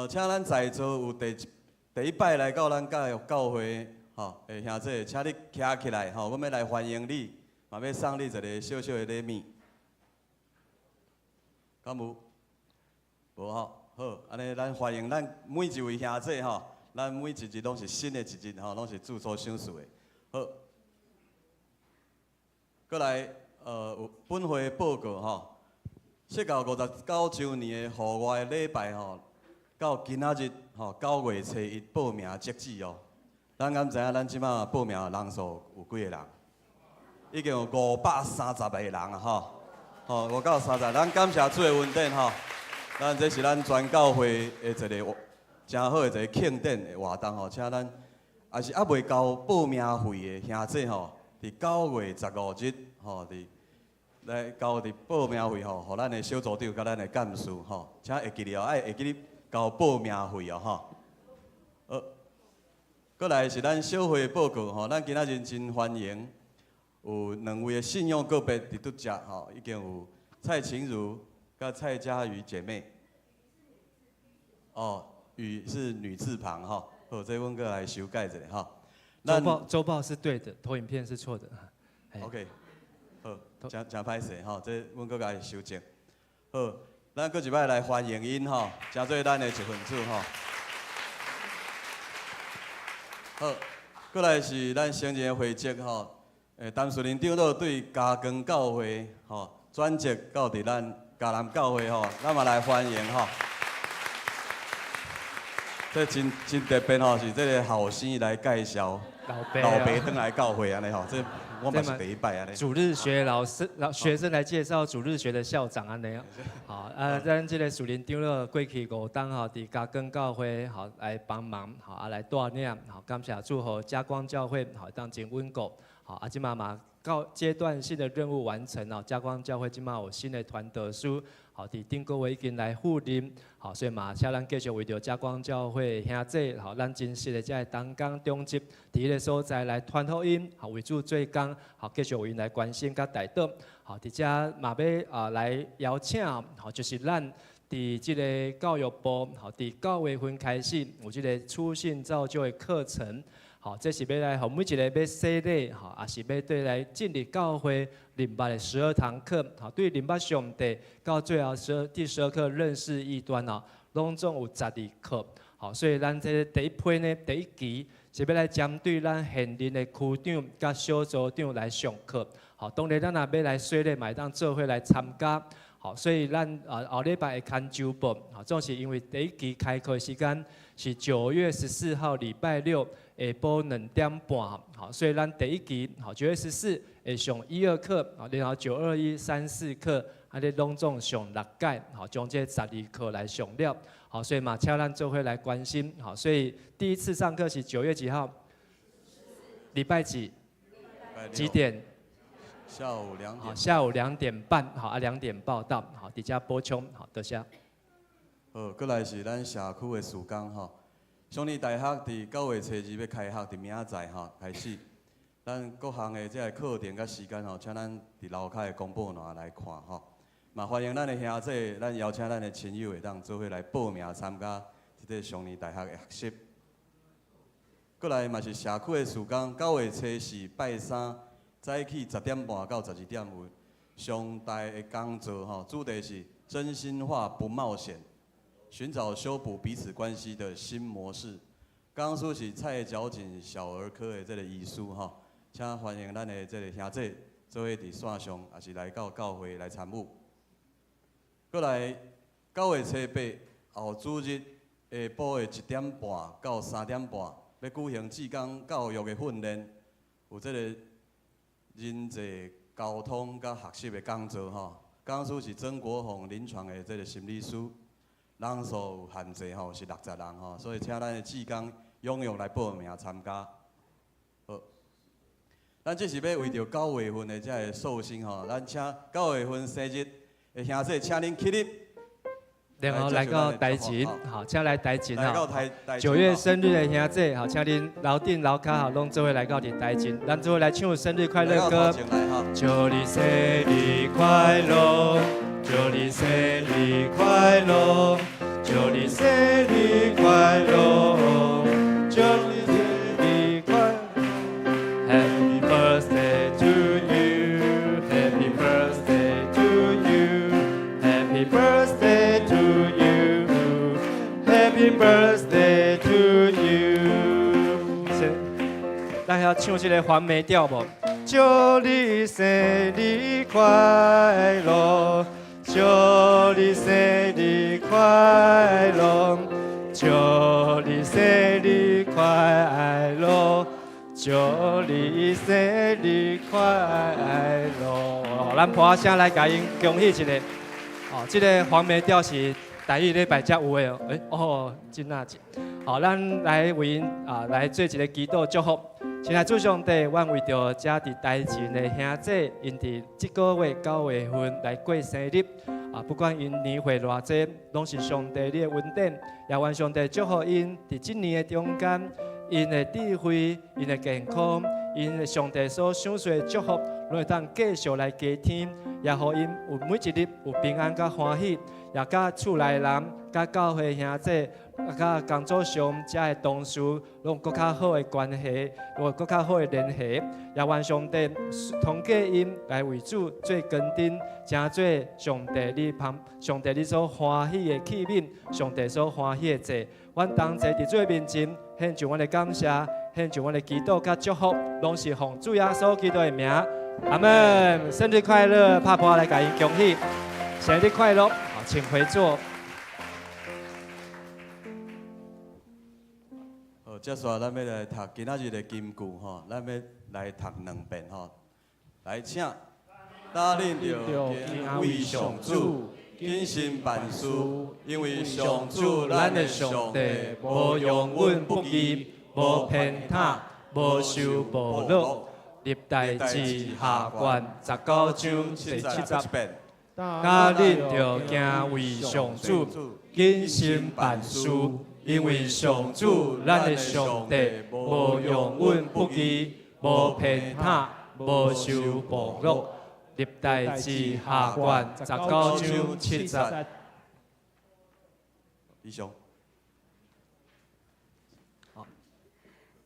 Speaker 1: 請咱在座有第一第一擺來到咱教教會吼的兄弟，請你徛起來吼，阮欲來歡迎你，嘛欲送你一个小小的禮物。敢有？無吼，好，按呢咱歡迎咱每一位兄弟吼，咱每一日攏是新的一日吼，攏是主所賞賜的。好，閣來，有本會報告吼，釋教59週年的戶外禮拜吼，到今仔日吼9月初1報名截止哦。咱敢知影咱這馬報名人數有幾个人？已經有530個人啊吼，吼530，咱感謝主的恩典吼。咱這是咱全教會的一个誠好的一个慶典的活動吼，請咱也是猶未交報名費的兄姊吼，佇9月15日吼，佇來交佇報名費吼，予咱的小組長佮咱的幹事吼，請會記得哦，愛會記得交報名費哦吼。好，過來是咱小會報告吼，咱今仔日真歡迎有兩位的信仰個別佇拄則吼，已經有蔡晴如佮蔡佳瑜姐妹。哦，瑜是女字旁吼，好，這阮閣來修改一下吼。
Speaker 3: 週報週報是對的，投影片是錯的。
Speaker 1: OK，好，誠誠歹勢吼，這阮閣來修正。好，咱閣一擺來歡迎𪜶吼，成做咱的一份子吼。好，過來是咱成人的會籍吼，陳樹林長老對嘉光教會吼轉職到佇咱嘉南教會吼，咱嘛來歡迎吼。這真真特別吼，是這個後生來介紹
Speaker 3: 老
Speaker 1: 爸轉來教會按呢吼，這我嘛是第一擺按呢。
Speaker 3: 主日學老師老學生來介紹主日學的校長按呢。好，啊，咱這個樹林長老過去五冬吼，佇嘉光教會吼來幫忙，好啊來帶領，好感謝主予嘉光教會好當真穩固，好啊這馬嘛到階段性的任務完成哦，嘉光教會這馬有新的傳道師，好佇頂個月已經來赴任，好所以嘛，請咱繼續為著嘉光教會兄弟，好咱真實的這個同工長執佇彼个所在來傳福音，好為主做工，好繼續為𪜶來關心佮代禱，好佇遮嘛欲啊來邀請，好就是咱佇這个教育部，好佇9月份開始有這个初信造就的課程。好，這是欲來予每一个欲洗禮，吼，也是欲對來進入教會認捌的十二堂課，好，對認捌上帝到最後第12課認識異端哦，攏總有十二課，好，所以咱這个第一批呢，第一期是欲來針對咱現任的區長佮小組長來上課，好，當然咱若欲來洗禮，嘛會當做伙來參加，好，所以咱啊後禮拜會刊週報，好，總是因為第一期開課時間是9月14號禮拜六。下晡2點半，好，所以咱第一期，好，9月14會上一二課，然後9、2、1、3、4課，按呢攏總上六屆，好，將這十二課來上了，好，所以嘛，請咱做伙來關心，好，所以第一次上課是九月幾號？禮拜幾？幾點？
Speaker 1: 下午兩點。
Speaker 3: 下午2點半，好啊，2點報到，好，佇遮補充，好，多謝。
Speaker 1: 好，過來是咱社區的事工吼。少年大學佇9月初2欲開學，佇明仔載吼開始。咱各項的這个課程佮時間吼，請咱佇樓跤的公布欄來看吼。嘛歡迎咱的兄弟，咱邀請咱的親友會當做伙來報名參加這个少年大學的學習。過來嘛是社區的事工，9月初4拜三早起10點半到12點有上大的講座吼，主題是真心話不冒險。尋找修補彼此關係的新模式。講師是蔡皎錦小兒科的這个醫師吼，請歡迎咱的這个兄弟做伙佇線上，也是來到教會來參與。過來9月初8後主日下晡的1點半到3點半，欲舉行志工教育的訓練，有這个人際溝通佮學習的講座吼。講師是曾國宏臨床的這个心理師。人數有限制吼，是60人吼，所以請咱的志工踴躍來報名參加。好，咱這是欲為著九月份的這个壽星吼，咱請九月份生日的兄弟，請恁起立。
Speaker 3: 然後來到台前，好，請來台前
Speaker 1: 哈。
Speaker 3: 9月生日的兄弟，好，請恁樓頂樓跤吼，攏做伙來到佇台前，咱做伙來唱生日快樂歌。祝你生日快樂，祝你生日快樂，祝你生日快樂，祝你生日快樂。Happy birthday to you, Happy birthday to you, Happy birthday to you, Happy birthday to you。咱曉唱這个黃梅調無？祝你生日快樂，祝你生日快樂，祝你生日快樂，祝你生日快樂。咱破聲來共𪜶恭喜一下。哦，這个黃梅調是
Speaker 5: 台語禮拜才有的哦。欸，哦，真啊真。好，咱來為𪜶啊來做一个祈禱祝福。親愛主上帝，阮為著遮佇台前的兄姊，𪜶佇這个月9月份來過生日。啊，不管𪜶年歲偌濟，攏是上帝你的恩典。也願上帝祝福𪜶佇這年的中間，𪜶的智慧、𪜶的健康、𪜶的上帝所賞賜的祝福，攏會當繼續來加添，也予𪜶有每一日有平安佮歡喜，也佮厝內人、佮教會兄姊、佮工作上遮的同事，攏有閣較好的關係，有閣較好的聯繫。也願上帝通過𪜶來為主做根燈，成做上帝你旁，上帝你所歡喜的器皿，上帝所歡喜的祭。阮同齊佇主的面前獻上阮的感謝，獻上阮的祈禱佮祝福，攏是奉主耶穌基督的名。阿門。生日快樂，拍噗來共𪜶恭喜，生日快樂。好，請回座。
Speaker 1: 好，接下來咱欲來讀今仔日的金句吼，咱欲來讀兩遍吼。來，請。今恁著敬畏上主，謹慎辦事，因為上主咱的上帝無容阮不義，無偏袒，無受賄賂。
Speaker 5: 歷代志下卷19章第70。
Speaker 1: 遍。
Speaker 5: 今恁著敬畏上主，謹慎辦事，因為上主咱的上帝無容阮不義，無偏袒，無受賄賂。歷代志下卷19章7節。
Speaker 1: 以上。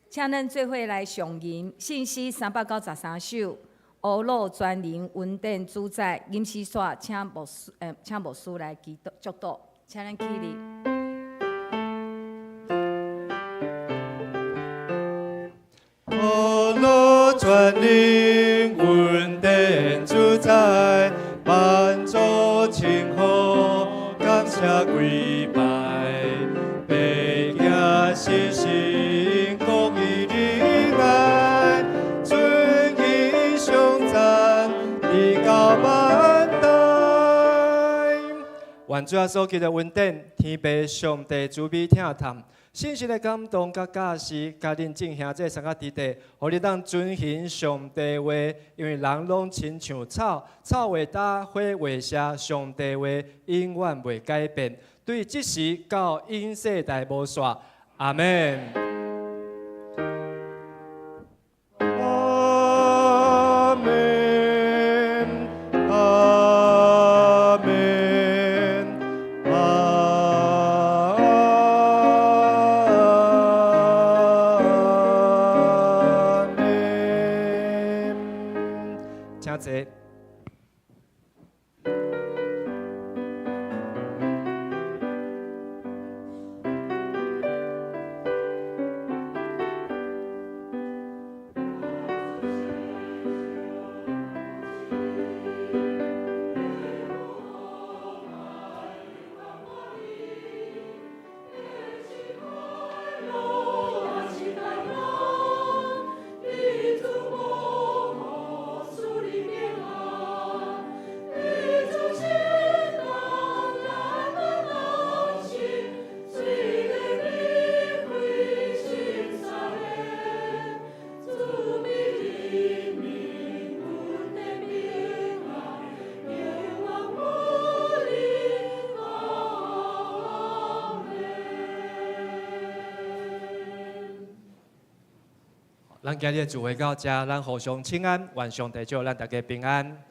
Speaker 4: 請咱做伙來上吟信詩393首，呵咾全能恩典主宰，吟詩煞請牧師，請牧師來祈禱祝禱，請咱起立。
Speaker 2: 呵咾全能恩典主宰，萬族稱呼，感謝跪拜，白行信心公義仁愛，尊義頌讚，直到萬代。
Speaker 5: 願主耶穌基督恩典，天父上帝慈悲疼疼，聖神的感動佮教示，佮恁眾兄姊三个弟弟，予恁當遵行上帝話，因為人攏親像草，草會焦，花會謝，上帝話永遠袂改變，對這時到永世代無煞。阿門。
Speaker 2: 阿門，阿門，阿門。
Speaker 5: 請坐。咱今日聚會到這，咱互相請安，願上帝祝咱大家平安。